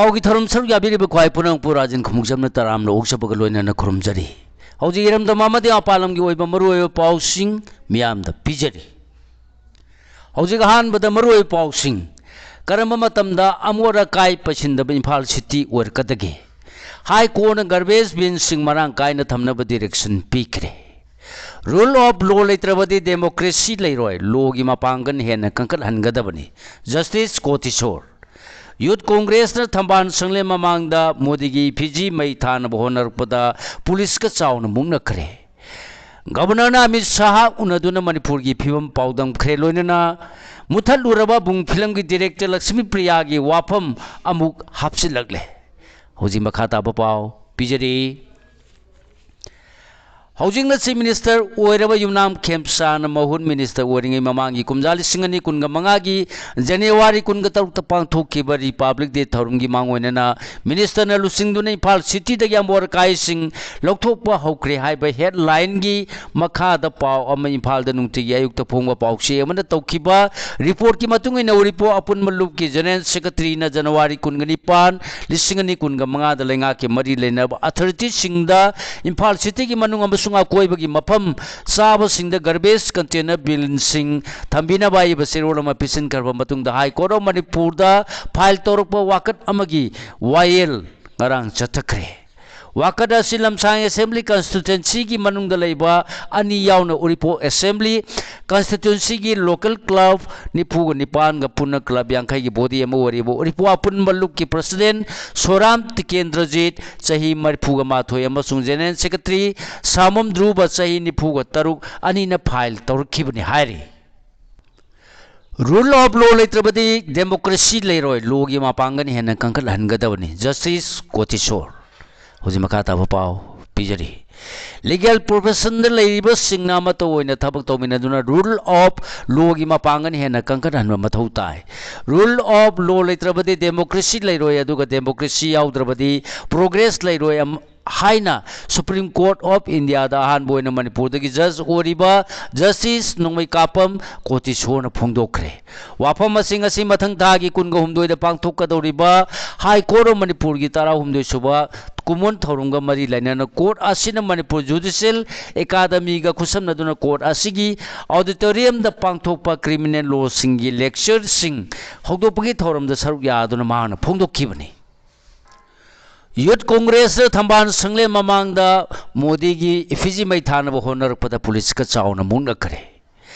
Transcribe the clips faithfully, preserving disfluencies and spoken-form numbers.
ꯄꯥꯎꯒꯤ ꯊꯧꯔꯝ ꯁꯔꯨꯛ ꯌꯥꯕꯤꯔꯤꯕ ꯈ꯭ꯋꯥꯏ ꯄꯨꯝꯅꯃꯛꯄꯨ ꯔꯥꯖꯦꯟ ꯈꯨꯃꯨꯛꯖꯝꯅ ꯇꯔꯥꯝꯅ ꯑꯣꯛꯆꯕꯒ ꯂꯣꯏꯅꯅ ꯈꯨꯔꯨꯝꯖꯔꯤ꯫ ꯍꯧꯖꯤꯛ ꯏꯔꯝꯗꯝ ꯑꯃꯗꯤ ꯃꯄꯥꯟ ꯂꯝꯒꯤ ꯑꯣꯏꯕ ꯃꯔꯨꯑꯣꯏꯕ ꯄꯥꯎꯁꯤꯡ ꯃꯤꯌꯥꯝꯗ ꯄꯤꯖꯔꯤ꯫ ꯍꯧꯖꯤꯛ ꯑꯍꯥꯟꯕꯗ ꯃꯔꯨꯑꯣꯏꯕ ꯄꯥꯎꯁꯤꯡ꯫ ꯀꯔꯝꯕ ꯃꯇꯝꯗ ꯑꯃꯣꯠ ꯑꯀꯥꯏ ꯄꯩꯁꯤꯟꯗꯕ ꯏꯝꯐꯥꯜ ꯁꯤꯇꯤ ꯑꯣꯏꯔꯛꯀꯗꯒꯦ? ꯍꯥꯏ ꯀꯣꯔꯠꯅ ꯒꯥꯔꯕꯦꯖ ꯕꯤꯟꯁꯤꯡ ꯃꯔꯥꯡ ꯀꯥꯏꯅ ꯊꯝꯅꯕ ꯗꯤꯔꯦꯛꯁꯟ ꯄꯤꯈ꯭ꯔꯦ꯫ ꯔꯨꯜ ꯑꯣꯐ ꯂꯣ ꯂꯩꯇ꯭ꯔꯕꯗꯤ ꯗꯦꯃꯣꯀ꯭ꯔꯦꯁꯤ ꯂꯩꯔꯣꯏ, ꯂꯣꯒꯤ ꯃꯄꯥꯡꯒꯜ ꯍꯦꯟꯅ ꯀꯟꯈꯠꯍꯟꯒꯗꯕꯅꯤ, ꯖꯁꯇꯤꯁ ꯀꯣꯇꯤꯁꯣꯔ꯫ ꯌꯨꯠ ꯀꯣꯡꯒ꯭ꯔꯦꯁꯅ ꯊꯝꯕꯥꯜ ꯁꯪꯂꯦꯟ ꯃꯃꯥꯡꯗ ꯃꯣꯗꯤꯒꯤ ꯐꯤꯖꯤ ꯃꯩ ꯊꯥꯅꯕ ꯍꯣꯠꯅꯔꯛꯄꯗ ꯄꯨꯂꯤꯁꯀ ꯆꯥꯎꯅ ꯃꯨꯛꯅꯈ꯭ꯔꯦ꯫ ꯒꯕꯔꯅꯔꯅ ꯑꯃꯤꯠ ꯁꯥꯍ ꯎꯅꯗꯨꯅ ꯃꯅꯤꯄꯨꯔꯒꯤ ꯐꯤꯕꯝ ꯄꯥꯎꯗꯝꯈ꯭ꯔꯦ, ꯂꯣꯏꯅꯅ ꯃꯨꯊꯠꯂꯨꯔꯕ ꯕꯨꯡ ꯐꯤꯂꯝꯒꯤ ꯗꯤꯔꯦꯛꯇꯔ ꯂꯛꯁꯃꯤ ꯄ꯭ꯔꯤꯌꯥꯒꯤ ꯋꯥꯐꯝ ꯑꯃꯨꯛ ꯍꯥꯞꯆꯤꯜꯂꯛꯂꯦ꯫ ꯍꯧꯖꯤꯛ ꯃꯈꯥ ꯇꯥꯕ ꯄꯥꯎ ꯄꯤꯖꯔꯤ꯫ ꯍꯧꯖꯤꯛꯅ ꯆꯤꯐ ꯃꯤꯅꯤꯁꯇꯔ ꯑꯣꯏꯔꯕ ꯌꯨꯝꯅꯥꯝ ꯈꯦꯝꯆꯥꯅ ꯃꯍꯨꯠ ꯃꯤꯅꯤꯁꯇꯔ ꯑꯣꯏꯔꯤꯉꯩ ꯃꯃꯥꯡꯒꯤ ꯀꯨꯝꯖꯥ ꯂꯤꯁꯤꯡ ꯑꯅꯤ ꯀꯨꯟꯒ ꯃꯉꯥꯒꯤ ꯖꯅꯋꯥꯔꯤ ꯀꯨꯟꯒ ꯇꯔꯨꯛꯇ ꯄꯥꯡꯊꯣꯛꯈꯤꯕ ꯔꯤꯄꯕ꯭ꯂꯤꯛ ꯗꯦ ꯊꯧꯔꯝꯒꯤ ꯃꯥꯡꯑꯣꯏꯅꯅ ꯃꯤꯅꯤꯁꯇꯔꯅ ꯂꯨꯆꯤꯡꯗꯨꯅ ꯏꯝꯐꯥꯜ ꯁꯤꯇꯤꯗꯒꯤ ꯑꯃꯣꯠ ꯑꯀꯥꯏꯁꯤꯡ ꯂꯧꯊꯣꯛꯄ ꯍꯧꯈ꯭ꯔꯦ ꯍꯥꯏꯕ ꯍꯦꯗꯂꯥꯏꯟꯒꯤ ꯃꯈꯥꯗ ꯄꯥꯎ ꯑꯃ ꯏꯝꯐꯥꯜꯗ ꯅꯨꯡꯇꯤꯒꯤ ꯑꯌꯨꯛꯇ ꯐꯣꯡꯕ ꯄꯥꯎꯆꯦ ꯑꯃꯅ ꯇꯧꯈꯤꯕ ꯔꯤꯄꯣꯔꯠꯀꯤ ꯃꯇꯨꯡ ꯏꯟꯅ ꯎꯔꯤꯄꯣꯛ ꯑꯄꯨꯟꯕ ꯂꯨꯞꯀꯤ ꯖꯦꯅꯔꯦꯜ ꯁꯦꯀ꯭ꯔꯦꯇꯔꯤꯅ ꯖꯅꯋꯥꯔꯤ ꯀꯨꯟꯒ ꯅꯤꯄꯥꯟ, ꯂꯤꯁꯤꯡ ꯑꯅꯤ ꯀꯨꯟꯒ ꯃꯉꯥꯗ ꯂꯩꯉꯥꯛꯀꯤ ꯃꯔꯤ ꯂꯩꯅꯕ ꯑꯊꯣꯔꯤꯇꯤꯁꯤꯡꯗ ꯏꯝꯐꯥꯜ ꯁꯤꯇꯤꯒꯤ ꯃꯅꯨꯡ ꯑꯃꯁꯨꯡ ꯑꯀꯣꯏꯕꯒꯤ ꯃꯐꯝ ꯆꯥꯕꯁꯤꯡꯗ ꯒꯥꯔꯕꯦꯖ ꯀꯟꯇꯦꯅꯔ ꯕꯤꯟꯁꯤꯡ ꯊꯝꯕꯤꯅꯕ ꯍꯥꯏꯕ ꯆꯦꯔꯣꯜ ꯑꯃ ꯄꯤꯁꯤꯟꯈ꯭ꯔꯕ ꯃꯇꯨꯡꯗ ꯍꯥꯏ ꯀꯣꯔꯠ ꯑꯣꯐ ꯃꯅꯤꯄꯨꯔꯗ ꯐꯥꯏꯜ ꯇꯧꯔꯛꯄ ꯋꯥꯀꯠ ꯑꯃꯒꯤ ꯋꯥꯌꯦꯜ ꯉꯔꯥꯡ ꯆꯠꯊꯈ꯭ꯔꯦ꯫ ꯋꯥꯀꯠ ꯑꯁꯤ ꯂꯝꯁꯥꯡ ꯑꯦꯁꯦꯝꯕ꯭ꯂꯤ ꯀꯟꯁꯇꯤꯇ꯭ꯋꯦꯟꯁꯤꯒꯤ ꯃꯅꯨꯡꯗ ꯂꯩꯕ ꯑꯅꯤ ꯌꯥꯎꯅ ꯎꯔꯤꯄꯣꯛ ꯑꯦꯁꯦꯝꯕ꯭ꯂꯤ ꯀꯟꯁꯇꯤꯇ꯭ꯋꯦꯟꯁꯤꯒꯤ ꯂꯣꯀꯦꯜ ꯀ꯭ꯂꯕ ꯅꯤꯐꯨꯒ ꯅꯤꯄꯥꯟꯒ ꯄꯨꯟꯅ ꯀ꯭ꯂꯕ ꯌꯥꯡꯈꯩꯒꯤ ꯕꯣꯗꯤ ꯑꯃ ꯑꯣꯏꯔꯤꯕ ꯎꯔꯤꯄꯣꯛ ꯑꯄꯨꯟꯕ ꯂꯨꯞꯀꯤ ꯄ꯭ꯔꯁꯤꯗꯦꯟ ꯁꯣꯔꯥꯝ ꯇꯤꯀꯦꯟꯗ꯭ꯔꯖꯤꯠ, ꯆꯍꯤ ꯃꯔꯤꯐꯨꯒ ꯃꯥꯊꯣꯏ, ꯑꯃꯁꯨꯡ ꯖꯦꯅꯔꯦꯜ ꯁꯦꯀ꯭ꯔꯦꯇꯔꯤ ꯁꯥꯃꯣꯝ ꯙ꯭ꯔꯨꯕ, ꯆꯍꯤ ꯅꯤꯐꯨꯒ ꯇꯔꯨꯛ, ꯑꯅꯤꯅ ꯐꯥꯏꯜ ꯇꯧꯔꯛꯈꯤꯕꯅꯤ ꯍꯥꯏꯔꯤ꯫ ꯔꯨꯜ ꯑꯣꯐ ꯂꯣ ꯂꯩꯇ꯭ꯔꯕꯗꯤ ꯗꯦꯃꯣꯀ꯭ꯔꯦꯁꯤ ꯂꯩꯔꯣꯏ, ꯂꯣꯒꯤ ꯃꯄꯥꯡꯒꯜ ꯍꯦꯟꯅ ꯀꯟꯈꯠꯍꯟꯒꯗꯕꯅꯤ, ꯖꯁꯇꯤꯁ ꯀꯣꯇꯤꯁꯣꯔ꯫ ꯍꯧꯖꯤꯛ ꯃꯈꯥ ꯇꯥꯕ ꯄꯥꯎ ꯄꯤꯖꯔꯤ꯫ ꯂꯤꯒꯦꯜ ꯄ꯭ꯔꯣꯐꯦꯁꯟꯗ ꯂꯩꯔꯤꯕꯁꯤꯡꯅ ꯑꯃꯠꯇ ꯑꯣꯏꯅ ꯊꯕꯛ ꯇꯧꯃꯤꯟꯅꯗꯨꯅ ꯔꯨꯜ ꯑꯣꯐ ꯂꯣꯒꯤ ꯃꯄꯥꯡꯒꯜ ꯍꯦꯟꯅ ꯀꯟꯈꯠꯍꯟꯕ ꯃꯊꯧ ꯇꯥꯏ꯫ ꯔꯨꯜ ꯑꯣꯐ ꯂꯣ ꯂꯩꯇ꯭ꯔꯕꯗꯤ ꯗꯦꯃꯣꯀ꯭ꯔꯦꯁꯤ ꯂꯩꯔꯣꯏ, ꯑꯗꯨꯒ ꯗꯦꯃꯣꯀ꯭ꯔꯦꯁꯤ ꯌꯥꯎꯗ꯭ꯔꯕꯗꯤ ꯄ꯭ꯔꯣꯒ꯭ꯔꯦꯁ ꯂꯩꯔꯣꯏ, ꯑꯃ-, ꯍꯥꯏꯅ Supreme Court of India ꯗ ꯑꯍꯥꯟꯕ ꯑꯣꯏꯅ ꯃꯅꯤꯄꯨꯔꯗꯒꯤ ꯖꯖ ꯑꯣꯏꯔꯤꯕ ꯖꯁꯇꯤꯁ ꯅꯣꯡꯃꯩꯀꯥꯄꯝ ꯀꯣꯇꯤꯁꯣꯔꯅ ꯐꯣꯡꯗꯣꯛꯈ꯭ꯔꯦ꯫ ꯋꯥꯐꯝ ꯑꯁꯤ ꯉꯁꯤ ꯃꯊꯪ ꯊꯥꯒꯤ ꯀꯨꯟꯒ ꯍꯨꯝꯗꯣꯏꯗ ꯄꯥꯡꯊꯣꯛꯀꯗꯧꯔꯤꯕ High Court of ꯃꯅꯤꯄꯨꯔꯒꯤ ꯇꯔꯥꯍꯨꯝꯗꯣꯏ ꯁꯨꯕ ꯀꯨꯃꯣꯟ ꯊꯧꯔꯝꯒ ꯃꯔꯤ ꯂꯩꯅꯅ ꯀꯣꯔꯠ ꯑꯁꯤꯅ ꯃꯅꯤꯄꯨꯔ ꯖꯨꯗꯤꯁꯤꯌꯦꯜ ꯑꯦꯀꯥꯗꯃꯤꯒ ꯈꯨꯠꯁꯝꯅꯗꯨꯅ ꯀꯣꯔꯠ ꯑꯁꯤꯒꯤ ꯑꯣꯗꯤꯇꯣꯔꯤꯌꯝꯗ ꯄꯥꯡꯊꯣꯛꯄ ꯀ꯭ꯔꯤꯃꯤꯅꯦꯜ ꯂꯣꯁꯤꯡꯒꯤ ꯂꯦꯛꯆꯔꯁꯤꯡ ꯍꯧꯗꯣꯛꯄꯒꯤ ꯊꯧꯔꯝꯗ ꯁꯔꯨꯛ ꯌꯥꯗꯨꯅ ꯃꯍꯥꯛꯅ ꯐꯣꯡꯗꯣꯛꯈꯤꯕꯅꯤ꯫ ꯌꯨꯠ ꯀꯣꯡꯒ꯭ꯔꯦꯁꯇ ꯊꯝꯕꯥꯜ ꯁꯪꯂꯦꯟ ꯃꯃꯥꯡꯗ ꯃꯣꯗꯤꯒꯤ ꯏꯐꯤꯖꯤ ꯃꯩ ꯊꯥꯅꯕ ꯍꯣꯠꯅꯔꯛꯄꯗ ꯄꯨꯂꯤꯁꯀ ꯆꯥꯎꯅ ꯃꯨꯛꯅꯈ꯭ꯔꯦ꯫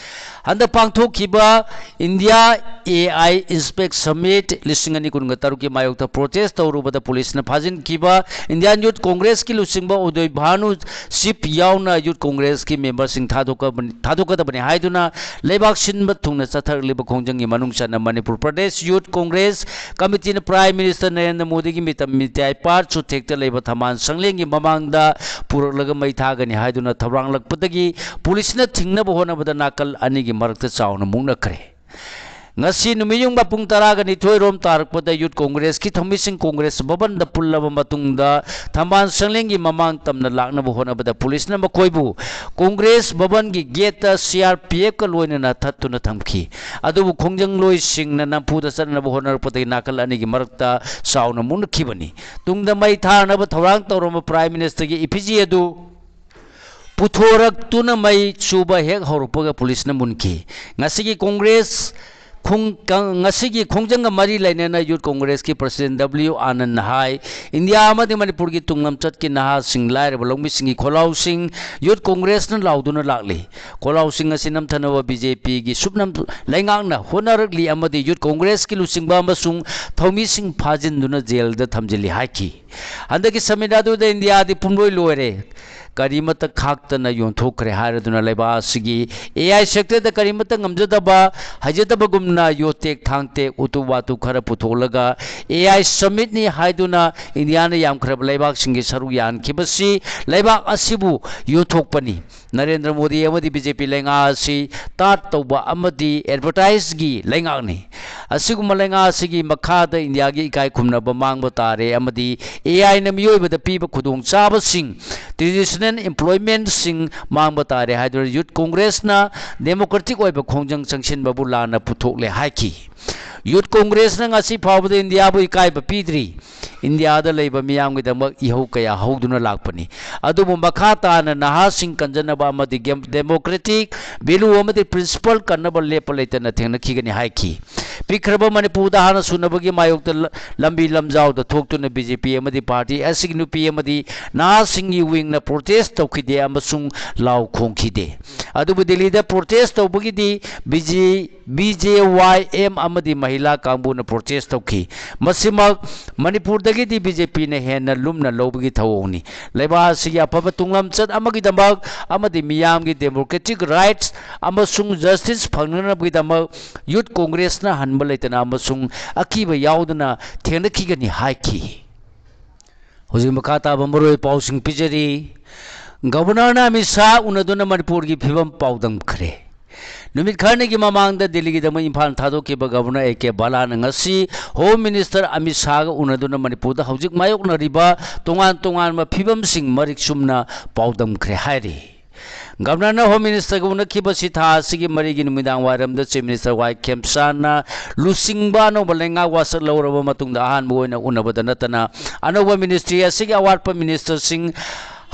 ꯍꯟꯗꯛ ꯄꯥꯡꯊꯣꯛꯈꯤꯕ India A I inspect submit ꯂꯤꯁꯤꯡ ꯑꯅꯤ ꯀꯨꯟꯒ ꯇꯔꯨꯛꯀꯤ ꯃꯥꯌꯣꯛꯇ ꯄ꯭ꯔꯣꯇꯦꯁ ꯇꯧꯔꯨꯕꯗ ꯄꯨꯂꯤꯁꯅ ꯐꯥꯖꯤꯟꯈꯤꯕ ꯏꯟꯗꯤꯌꯥꯟ ꯌꯨꯠ ꯀꯣꯡꯒ꯭ꯔꯦꯁꯀꯤ ꯂꯨꯆꯤꯡꯕ ꯎꯗꯣꯏ ꯚꯥꯅꯨ ꯆꯤꯞ ꯌꯥꯎꯅ ꯌꯨꯠ ꯀꯣꯡꯒ꯭ꯔꯦꯁꯀꯤ ꯃꯦꯝꯕꯔꯁꯤꯡ ꯊꯥꯗꯣꯛꯀꯕꯅꯤ-, ꯊꯥꯗꯣꯛꯀꯗꯕꯅꯤ ꯍꯥꯏꯗꯨꯅ ꯂꯩꯕꯥꯛ ꯁꯤꯟꯕ ꯊꯨꯡꯅ ꯆꯠꯊꯔꯛꯂꯤꯕ ꯈꯣꯡꯖꯪꯒꯤ ꯃꯅꯨꯡ ꯆꯟꯅ ꯃꯅꯤꯄꯨꯔ ꯄ꯭ꯔꯗꯦꯁ ꯌꯨꯠ ꯀꯣꯡꯒ꯭ꯔꯦꯁ ꯀꯃꯤꯇꯤꯅ ꯄ꯭ꯔꯥꯏꯝ ꯃꯤꯅꯤꯁꯇꯔ ꯅꯔꯦꯟꯗ꯭ꯔ ꯃꯣꯗꯤꯒꯤ ꯃꯤꯇꯝ ꯃꯤꯇꯥꯏ ꯄꯥꯔꯠ ꯆꯨꯊꯦꯛꯇ ꯂꯩꯕ ꯊꯝꯕꯥꯜ ꯁꯪꯂꯦꯟꯒꯤ ꯃꯃꯥꯡꯗ ꯄꯨꯔꯛꯂꯒ ꯃꯩ ꯊꯥꯒꯅꯤ ꯍꯥꯏꯗꯨꯅ ꯊꯧꯔꯥꯡꯂꯛꯄꯗꯒꯤ ꯄꯨꯂꯤꯁꯅ ꯊꯤꯡꯅꯕ ꯍꯣꯠꯅꯕꯗ ꯅꯥꯀꯜ ꯑꯅꯤꯒꯤ ꯃꯔꯛꯇ ꯆꯥꯎꯅ ꯃꯨꯛꯅꯈ꯭ꯔꯦ꯫ ꯉꯁꯤ ꯅꯨꯃꯤꯠꯌꯨꯡꯕ ꯄꯨꯡ ꯇꯔꯥꯒ ꯅꯤꯊꯣꯏ ꯔꯣꯝ ꯇꯥꯔꯛꯄꯗ ꯌꯨꯠ ꯀꯣꯡꯒ꯭ꯔꯦꯁꯀꯤ ꯊꯧꯃꯤꯁꯤꯡ ꯀꯣꯡꯒ꯭ꯔꯦꯁ ꯚꯕꯟꯗ ꯄꯨꯜꯂꯕ ꯃꯇꯨꯡꯗ ꯊꯝꯕꯥꯜ ꯁꯪꯂꯦꯟꯒꯤ ꯃꯃꯥꯡ ꯇꯝꯅ ꯂꯥꯛꯅꯕ ꯍꯣꯠꯅꯕꯗ ꯄꯨꯂꯤꯁꯅ ꯃꯈꯣꯏꯕꯨ ꯀꯣꯡꯒ꯭ꯔꯦꯁ ꯚꯕꯟꯒꯤ ꯒꯦꯠꯇ ꯁꯤ ꯑꯥꯔ ꯄꯤ ꯑꯦꯐꯀ ꯂꯣꯏꯅꯅ ꯊꯠꯇꯨꯅ ꯊꯝꯈꯤ꯫ ꯑꯗꯨꯕꯨ ꯈꯣꯡꯖꯪꯂꯣꯏꯁꯤꯡꯅ ꯅꯝꯐꯨꯗ ꯆꯠꯅꯕ ꯍꯣꯠꯅꯔꯛꯄꯗꯒꯤ ꯅꯥꯀꯜ ꯑꯅꯤꯒꯤ ꯃꯔꯛꯇ ꯆꯥꯎꯅ ꯃꯨꯛꯅꯈꯤꯕꯅꯤ꯫ ꯇꯨꯡꯗ ꯃꯩ ꯊꯥꯅꯕ ꯊꯧꯔꯥꯡ ꯇꯧꯔꯝꯕ ꯄ꯭ꯔꯥꯏꯝ ꯃꯤꯅꯤꯁꯇꯔꯒꯤ ꯏꯐꯤꯖꯤ ꯑꯗꯨ ꯄꯨꯊꯣꯔꯛꯇꯨꯅ ꯃꯩ ꯆꯨꯕ ꯍꯦꯛ ꯍꯧꯔꯛꯄꯒ ꯄꯨꯂꯤꯁꯅ ꯃꯨꯟꯈꯤ꯫ ꯉꯁꯤꯒꯤ ꯀꯣꯡꯒ꯭ꯔꯦꯁ ꯈꯣꯡ-, ꯀ-, ꯉꯁꯤꯒꯤ ꯈꯣꯡꯖꯪꯒ ꯃꯔꯤ ꯂꯩꯅꯅ ꯌꯨꯠ ꯀꯣꯡꯒ꯭ꯔꯦꯁꯀꯤ ꯄ꯭ꯔꯁꯤꯗꯦꯟ ꯗꯕ꯭ꯂꯤꯎ ꯑꯥꯅꯟꯗ ꯍꯥꯏ, ꯏꯟꯗꯤꯌꯥ ꯑꯃꯗꯤ ꯃꯅꯤꯄꯨꯔꯒꯤ ꯇꯨꯡꯂꯝꯆꯠꯀꯤ ꯅꯍꯥꯁꯤꯡ, ꯂꯥꯏꯔꯕ ꯂꯧꯃꯤꯁꯤꯡꯒꯤ ꯈꯣꯜꯂꯥꯎꯁꯤꯡ ꯌꯨꯠ ꯀꯣꯡꯒ꯭ꯔꯦꯁꯅ ꯂꯥꯎꯗꯨꯅ ꯂꯥꯛꯂꯤ꯫ ꯈꯣꯜꯂꯥꯎꯁꯤꯡ ꯑꯁꯤ ꯅꯝꯊꯅꯕ ꯕꯤ ꯖꯦ ꯄꯤꯒꯤ ꯁꯨꯞꯅꯝ ꯂꯩꯉꯥꯛꯅ ꯍꯣꯠꯅꯔꯛꯂꯤ ꯑꯃꯗꯤ ꯌꯨꯠ ꯀꯣꯡꯒ꯭ꯔꯦꯁꯀꯤ ꯂꯨꯆꯤꯡꯕ ꯑꯃꯁꯨꯡ ꯊꯧꯃꯤꯁꯤꯡ ꯐꯥꯖꯤꯟꯗꯨꯅ ꯖꯦꯜꯗ ꯊꯝꯖꯤꯜꯂꯤ ꯍꯥꯏꯈꯤ꯫ ꯍꯟꯗꯛꯀꯤ ꯁꯃꯤꯠ ꯑꯗꯨꯗ ꯏꯟꯗꯤꯌꯥꯗꯤ ꯄꯨꯝꯂꯣꯏ ꯂꯣꯏꯔꯦ꯫ ꯀꯔꯤꯃꯠꯇ ꯈꯥꯛꯇꯅ ꯌꯣꯟꯊꯣꯛꯈ꯭ꯔꯦ ꯍꯥꯏꯔꯗꯨꯅ ꯂꯩꯕꯥꯛ ꯑꯁꯤꯒꯤ AI sectorꯗ ꯀꯔꯤꯃꯠꯇ ꯉꯝꯖꯗꯕ, ꯍꯩꯖꯗꯕꯒꯨꯝꯅ ꯌꯣꯠꯇꯦꯛ ꯊꯥꯡꯇꯦꯛ ꯎꯇꯨ ꯋꯥꯇꯨ ꯈꯔ ꯄꯨꯊꯣꯛꯂꯒ AI summitꯅꯤ ꯍꯥꯏꯗꯨꯅ ꯏꯟꯗꯤꯌꯥꯅ ꯌꯥꯝꯈ꯭ꯔꯕ ꯂꯩꯕꯥꯛꯁꯤꯡꯒꯤ ꯁꯔꯨꯛ ꯌꯥꯍꯟꯈꯤꯕꯁꯤ ꯂꯩꯕꯥꯛ ꯑꯁꯤꯕꯨ ꯌꯣꯟꯊꯣꯛꯄꯅꯤ꯫ ꯅꯔꯦꯟꯗ꯭ꯔ ꯃꯣꯗꯤ ꯑꯃꯗꯤ BJP ꯂꯩꯉꯥꯛ ꯑꯁꯤ ꯇꯥꯠ ꯇꯧꯕ ꯑꯃꯗꯤ advertiseꯒꯤ ꯂꯩꯉꯥꯛꯅꯤ꯫ ꯑꯁꯤꯒꯨꯝꯕ ꯂꯩꯉꯥꯛ ꯑꯁꯤꯒꯤ ꯃꯈꯥꯗ ꯏꯟꯗꯤꯌꯥꯒꯤ ꯏꯀꯥꯏ ꯈꯨꯝꯅꯕ ꯃꯥꯡꯕ ꯇꯥꯔꯦ ꯑꯃꯗꯤ AIꯅ ꯃꯤꯑꯣꯏꯕꯗ ꯄꯤꯕ ꯈꯨꯗꯣꯡꯆꯥꯕꯁꯤꯡ, traditional employmentꯁꯤꯡ ꯃꯥꯡꯕ ꯇꯥꯔꯦ ꯍꯥꯏꯗꯨꯅ Youth Congressꯅ democratic ꯑꯣꯏꯕ ꯈꯣꯡꯖꯪ ꯆꯪꯁꯤꯟꯕꯕꯨ ꯂꯥꯟꯅ ꯄꯨꯊꯣꯛꯂꯦ ꯍꯥꯏꯈꯤ꯫ Youth Congressꯅ ꯉꯁꯤ ꯐꯥꯎꯕꯗ ꯏꯟꯗꯤꯌꯥꯕꯨ ꯏꯀꯥꯏꯕ ꯄꯤꯗ꯭ꯔꯤ꯫ ꯏꯟꯗꯤꯌꯥꯗ ꯂꯩꯕ ꯃꯤꯌꯥꯝꯒꯤꯗꯃꯛ ꯏꯍꯧ ꯀꯌꯥ ꯍꯧꯗꯨꯅ ꯂꯥꯛꯄꯅꯤ꯫ ꯑꯗꯨꯕꯨ ꯃꯈꯥ ꯇꯥꯅ ꯅꯍꯥꯁꯤꯡ ꯀꯟꯖꯅꯕ ꯑꯃꯗꯤ ꯒꯦꯝ-, democratic value ꯑꯃꯗꯤ principle ꯀꯟꯅꯕ ꯂꯦꯞꯄ ꯂꯩꯇꯅ ꯊꯦꯡꯅꯈꯤꯒꯅꯤ ꯍꯥꯏꯈꯤ꯫ ꯄꯤꯛꯈ꯭ꯔꯕ ꯃꯅꯤꯄꯨꯔꯗ ꯍꯥꯟꯅ ꯁꯨꯅꯕꯒꯤ ꯃꯥꯌꯣꯛꯇ ꯂ-, ꯂꯝꯕꯤ ꯂꯝꯖꯥꯎꯗ ꯊꯣꯛꯇꯨꯅ BJP ꯑꯃꯗꯤ party ꯑꯁꯤꯒꯤ ꯅꯨꯄꯤ ꯑꯃꯗꯤ ꯅꯍꯥꯁꯤꯡꯒꯤ wingꯅ protest ꯇꯧꯈꯤꯗꯦ ꯑꯃꯁꯨꯡ ꯂꯥꯎ ꯈꯣꯡꯈꯤꯗꯦ꯫ ꯑꯗꯨꯕꯨ ꯗꯤꯜꯂꯤꯗ protest ꯇꯧꯕꯒꯤꯗꯤ BJ BJYM ꯑꯃꯗꯤ ꯃꯍꯤꯂꯥ ꯀꯥꯡꯕꯨꯅ protest ꯇꯧꯈꯤ꯫ ꯃꯁꯤꯃꯛ ꯃꯅꯤꯄꯨꯔꯗꯒꯤꯗꯤ BJPꯅ ꯍꯦꯟꯅ ꯂꯨꯝꯅ ꯂꯧꯕꯒꯤ ꯊꯧꯑꯣꯡꯅꯤ꯫ ꯂꯩꯕꯥꯛ ꯑꯁꯤꯒꯤ ꯑꯐꯕ ꯇꯨꯡꯂꯝꯆꯠ ꯑꯃꯒꯤꯗꯃꯛ ꯑꯃꯗꯤ ꯃꯤꯌꯥꯝꯒꯤ democratic rights ꯑꯃꯁꯨꯡ justice ꯐꯪꯅꯅꯕꯒꯤꯗꯃꯛ Youth Congressꯅ ꯍꯟꯕ ꯂꯩꯇꯅ ꯑꯃꯁꯨꯡ ꯑꯀꯤꯕ ꯌꯥꯎꯗꯅ ꯊꯦꯡꯅꯈꯤꯒꯅꯤ ꯍꯥꯏꯈꯤ꯫ ꯍꯧꯖꯤꯛ ꯃꯈꯥ ꯇꯥꯕ ꯃꯔꯨꯑꯣꯏꯕ ꯄꯥꯎꯁꯤꯡ ꯄꯤꯖꯔꯤ꯫ Governorꯅ ꯑꯃꯤꯠ ꯁꯥꯍ ꯎꯅꯗꯨꯅ ꯃꯅꯤꯄꯨꯔꯒꯤ ꯐꯤꯕꯝ ꯄꯥꯎꯗꯝꯈ꯭ꯔꯦ꯫ ꯅꯨꯃꯤꯠ ꯈꯔꯅꯤꯒꯤ ꯃꯃꯥꯡꯗ ꯗꯤꯜꯂꯤꯒꯤꯗꯃꯛ ꯏꯝꯐꯥꯜ ꯊꯥꯗꯣꯛꯈꯤꯕ Governor A K ꯕꯂꯥꯅ ꯉꯁꯤ Home Minister ꯑꯃꯤꯠ ꯁꯥꯍꯒ ꯎꯅꯗꯨꯅ ꯃꯅꯤꯄꯨꯔꯗ ꯍꯧꯖꯤꯛ ꯃꯥꯌꯣꯛꯅꯔꯤꯕ ꯇꯣꯉꯥꯟ ꯇꯣꯉꯥꯟꯕ ꯐꯤꯕꯝꯁꯤꯡ ꯃꯔꯤꯛ ꯆꯨꯝꯅ ꯄꯥꯎꯗꯝꯈ꯭ꯔꯦ ꯍꯥꯏꯔꯤ꯫ Governorꯅ Home Ministerꯒ ꯎꯅꯈꯤꯕꯁꯤ ꯊꯥ ꯑꯁꯤꯒꯤ ꯃꯔꯤꯒꯤ ꯅꯨꯃꯤꯗꯥꯡ ꯋꯥꯏꯔꯝꯗ Chief Minister ꯋꯥꯏ ꯈꯦꯝꯆꯥꯟꯅ ꯂꯨꯆꯤꯡꯕ ꯑꯅꯧꯕ ꯂꯩꯉꯥꯛ ꯋꯥꯁꯛ ꯂꯧꯔꯕ ꯃꯇꯨꯡꯗ ꯑꯍꯥꯟꯕ ꯑꯣꯏꯅ ꯎꯅꯕꯗ ꯅꯠꯇꯅ, ꯑꯅꯧꯕ ministry ꯑꯁꯤꯒꯤ ꯑꯋꯥꯠꯄ ministerꯁꯤꯡ,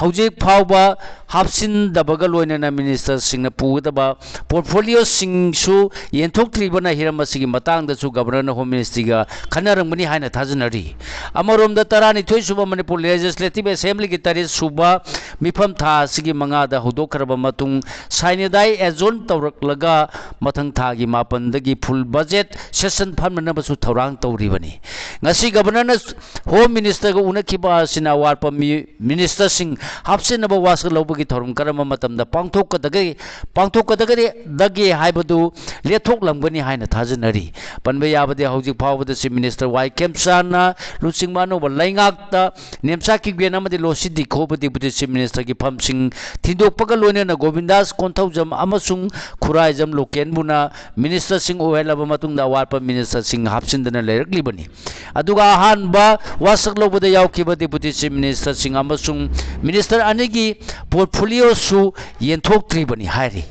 ꯍꯧꯖꯤꯛ ꯐꯥꯎꯕ ꯍꯥꯞꯆꯤꯟꯗꯕꯒ ꯂꯣꯏꯅꯅ ministerꯁꯤꯡꯅ ꯄꯨꯒꯗꯕ portfolioꯁꯤꯡꯁꯨ ꯌꯦꯟꯊꯣꯛꯇ꯭ꯔꯤꯕꯅ ꯍꯤꯔꯝ ꯑꯁꯤꯒꯤ ꯃꯇꯥꯡꯗꯁꯨ Governorꯅ Home Ministryꯒ ꯈꯟꯅꯔꯝꯒꯅꯤ ꯍꯥꯏꯅ ꯊꯥꯖꯅꯔꯤ꯫ ꯑꯃꯔꯣꯝꯗ, ꯇꯔꯥꯅꯤꯊꯣꯏ ꯁꯨꯕ ꯃꯅꯤꯄꯨꯔ Legislative Assemblyꯒꯤ ꯇꯔꯦꯠ ꯁꯨꯕ ꯃꯤꯐꯝ ꯊꯥ ꯑꯁꯤꯒꯤ ꯃꯉꯥꯗ ꯍꯧꯗꯣꯛꯈ꯭ꯔꯕ ꯃꯇꯨꯡ, ꯁꯥꯏꯅꯗꯥꯏ adjourn ꯇꯧꯔꯛꯂꯒ ꯃꯊꯪ ꯊꯥꯒꯤ ꯃꯥꯄꯟꯗꯒꯤ full budget session ꯐꯝꯅꯅꯕꯁꯨ ꯊꯧꯔꯥꯡ ꯇꯧꯔꯤꯕꯅꯤ꯫ ꯉꯁꯤ Governorꯅ Home Ministerꯒ ꯎꯅꯈꯤꯕ ꯑꯁꯤꯅ ꯑꯋꯥꯠꯄ ꯃꯤ-, ministerꯁꯤꯡ ꯍꯥꯞꯆꯤꯟꯅꯕ ꯋꯥꯁꯛ ꯂꯧꯕꯒꯤ ꯊꯧꯔꯝ ꯀꯔꯝꯕ ꯃꯇꯝꯗ ꯄꯥꯡꯊꯣꯛꯀꯗꯒꯦ ꯄꯥꯡꯊꯣꯛꯀꯗꯒꯦ ꯍꯥꯏꯕꯗꯨ ꯂꯦꯞꯊꯣꯛꯂꯝꯒꯅꯤ ꯍꯥꯏꯅ ꯊꯥꯖꯅꯔꯤ꯫ ꯄꯟꯕ ꯌꯥꯕꯗꯤ, ꯍꯧꯖꯤꯛ ꯐꯥꯎꯕꯗ Chief Minister ꯋꯥꯏ ꯈꯦꯝꯆꯥꯟꯅ ꯂꯨꯆꯤꯡꯕ ꯑꯅꯧꯕ ꯂꯩꯉꯥꯛꯇ ꯅꯦꯝꯆꯥ ꯀꯤꯞꯒꯦꯟ ꯑꯃꯗꯤ ꯂꯣꯁꯤ ꯗꯤꯈꯣꯕ Deputy Chief Minister ꯒꯤ ꯐꯝꯁꯤꯡ ꯊꯤꯟꯗꯣꯛꯄꯒ ꯂꯣꯏꯅꯅ ꯒꯣꯕꯤꯟꯗꯥꯁ ꯀꯣꯟꯊꯧꯖꯝ ꯑꯃꯁꯨꯡ ꯈꯨꯔꯥꯏꯖꯝ ꯂꯣꯀꯦꯟꯕꯨꯅ minister ꯁꯤꯡ ꯑꯣꯏꯍꯜꯂꯕ ꯃꯇꯨꯡꯗ ꯑꯋꯥꯠꯄ minister ꯁꯤꯡ ꯍꯥꯞꯆꯤꯟꯗꯅ ꯂꯩꯔꯛꯂꯤꯕꯅꯤ꯫ ꯑꯗꯨꯒ ꯑꯍꯥꯟꯕ ꯋꯥꯁꯛ ꯂꯧꯕꯗ ꯌꯥꯎꯈꯤꯕ Deputy Chief Minister ꯁꯤꯡ ꯑꯃꯁꯨꯡ minister ꯑꯅꯤꯒꯤ portfolio ꯁꯨ ꯌꯦꯟꯊꯣꯛꯇ꯭ꯔꯤꯕꯅꯤ ꯍꯥꯏꯔꯤ꯫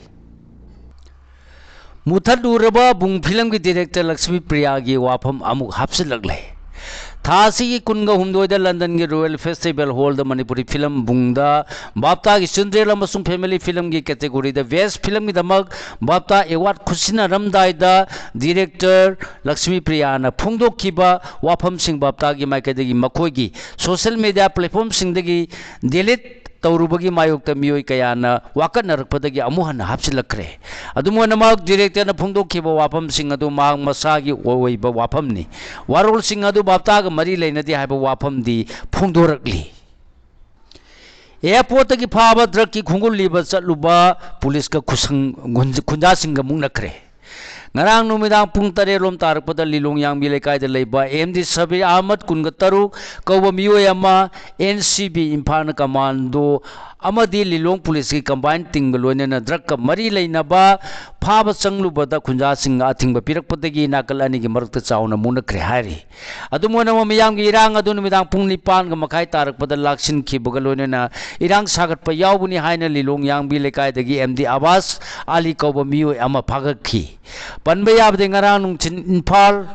ꯃꯨꯊꯠꯂꯨꯔꯕ ꯕꯨꯡ ꯐꯤꯂꯝꯒꯤ director ꯂꯛꯁꯃꯤ ꯄ꯭ꯔꯤꯌꯥꯒꯤ ꯋꯥꯐꯝ ꯑꯃꯨꯛ ꯍꯥꯞꯆꯤꯜꯂꯛꯂꯦ꯫ ꯊꯥ ꯑꯁꯤꯒꯤ ꯀꯨꯟꯒ ꯍꯨꯝꯗꯣꯏꯗ ꯂꯟꯗꯟꯒꯤ Royal Festival Hall ꯗ ꯃꯅꯤꯄꯨꯔꯤ ꯐꯤꯂꯝ ꯕꯨꯡꯗ BAFTA ꯒꯤ children ꯑꯃꯁꯨꯡ family film ꯒꯤ category ꯗ best film ꯒꯤꯗꯃꯛ BAFTA award ꯈꯨꯠꯁꯤꯟꯅꯔꯝꯗꯥꯏꯗ director ꯂꯛꯁꯃꯤ ꯄ꯭ꯔꯤꯌꯥꯅ ꯐꯣꯡꯗꯣꯛꯈꯤꯕ ꯋꯥꯐꯝꯁꯤꯡ BAFTA ꯒꯤ ꯃꯥꯏꯀꯩꯗꯒꯤ ꯃꯈꯣꯏꯒꯤ social media platform ꯁꯤꯡꯗꯒꯤ delete ꯇꯧꯔꯨꯕꯒꯤ ꯃꯥꯌꯣꯛꯇ ꯃꯤꯑꯣꯏ ꯀꯌꯥꯅ ꯋꯥꯀꯠꯅꯔꯛꯄꯗꯒꯤ ꯑꯃꯨꯛ ꯍꯟꯅ ꯍꯥꯞꯆꯤꯜꯂꯛꯈ꯭ꯔꯦ꯫ ꯑꯗꯨꯝ ꯑꯣꯏꯅꯃꯛ, director ꯅ ꯐꯣꯡꯗꯣꯛꯈꯤꯕ ꯋꯥꯐꯝꯁꯤꯡ ꯑꯗꯨ ꯃꯍꯥꯛ ꯃꯁꯥꯒꯤ ꯑꯣꯏꯕ ꯋꯥꯐꯝꯅꯤ꯫ ꯋꯥꯔꯣꯜꯁꯤꯡ ꯑꯗꯨ BAFTA ꯒ ꯃꯔꯤ ꯂꯩꯅꯗꯦ ꯍꯥꯏꯕ ꯋꯥꯐꯝꯗꯤ ꯐꯣꯡꯗꯣꯔꯛꯂꯤ꯫ Airport ꯇꯒꯤ ꯐꯥꯕ drug ꯀꯤ ꯈꯣꯡꯒꯨꯜ ꯂꯤꯕ ꯆꯠꯂꯨꯕ police ꯀ ꯈꯨꯁꯪ-, ꯈꯨꯟꯖꯥꯁꯤꯡꯒ ꯃꯨꯛꯅꯈ꯭ꯔꯦ꯫ ꯉꯔꯥꯡ ꯅꯨꯃꯤꯗꯥꯡ ꯄꯨꯡ ꯇꯔꯦꯠ ꯂꯣꯝ ꯇꯥꯔꯛꯄꯗ ꯂꯤꯂꯣꯡ ꯌꯥꯡꯕꯤ ꯂꯩꯀꯥꯏꯗ ꯂꯩꯕ M D ꯁꯕꯤꯔ ꯑꯍꯃꯗ, ꯀꯨꯟꯒ ꯇꯔꯨꯛ, ꯀꯧꯕ ꯃꯤꯑꯣꯏ ꯑꯃ N C B ꯏꯝꯐꯥꯜꯅ commando ꯑꯃꯗꯤ ꯂꯤꯂꯣꯡ police ꯀꯤ combined team ꯒ ꯂꯣꯏꯅꯅ drug ꯀ ꯃꯔꯤ ꯂꯩꯅꯕ ꯐꯥꯕ ꯆꯪꯂꯨꯕꯗ ꯈꯨꯟꯖꯥꯁꯤꯡꯅ ꯑꯊꯤꯡꯕ ꯄꯤꯔꯛꯄꯗꯒꯤ ꯅꯥꯀꯜ ꯑꯅꯤꯒꯤ ꯃꯔꯛꯇ ꯆꯥꯎꯅ ꯃꯨꯛꯅꯈ꯭ꯔꯦ ꯍꯥꯏꯔꯤ꯫ ꯑꯗꯨꯝ ꯑꯣꯏꯅꯃꯛ, ꯃꯤꯌꯥꯝꯒꯤ ꯏꯔꯥꯡ ꯑꯗꯨ ꯅꯨꯃꯤꯗꯥꯡ ꯄꯨꯡ ꯅꯤꯄꯥꯟꯒ ꯃꯈꯥꯏ ꯇꯥꯔꯛꯄꯗ ꯂꯥꯛꯁꯤꯟꯈꯤꯕꯒ ꯂꯣꯏꯅꯅ ꯏꯔꯥꯡ ꯁꯥꯒꯠꯄ ꯌꯥꯎꯕꯅꯤ ꯍꯥꯏꯅ ꯂꯤꯂꯣꯡ ꯌꯥꯡꯕꯤ ꯂꯩꯀꯥꯏꯗꯒꯤ M D ꯑꯕꯥꯁ ꯑꯂꯤ ꯀꯧꯕ ꯃꯤꯑꯣꯏ ꯑꯃ ꯐꯥꯒꯠꯈꯤ꯫ ꯄꯟꯕ ꯌꯥꯕꯗꯤ, ꯉꯔꯥꯡ ꯅꯨꯡꯊꯤꯜ ꯏꯝꯐꯥꯜ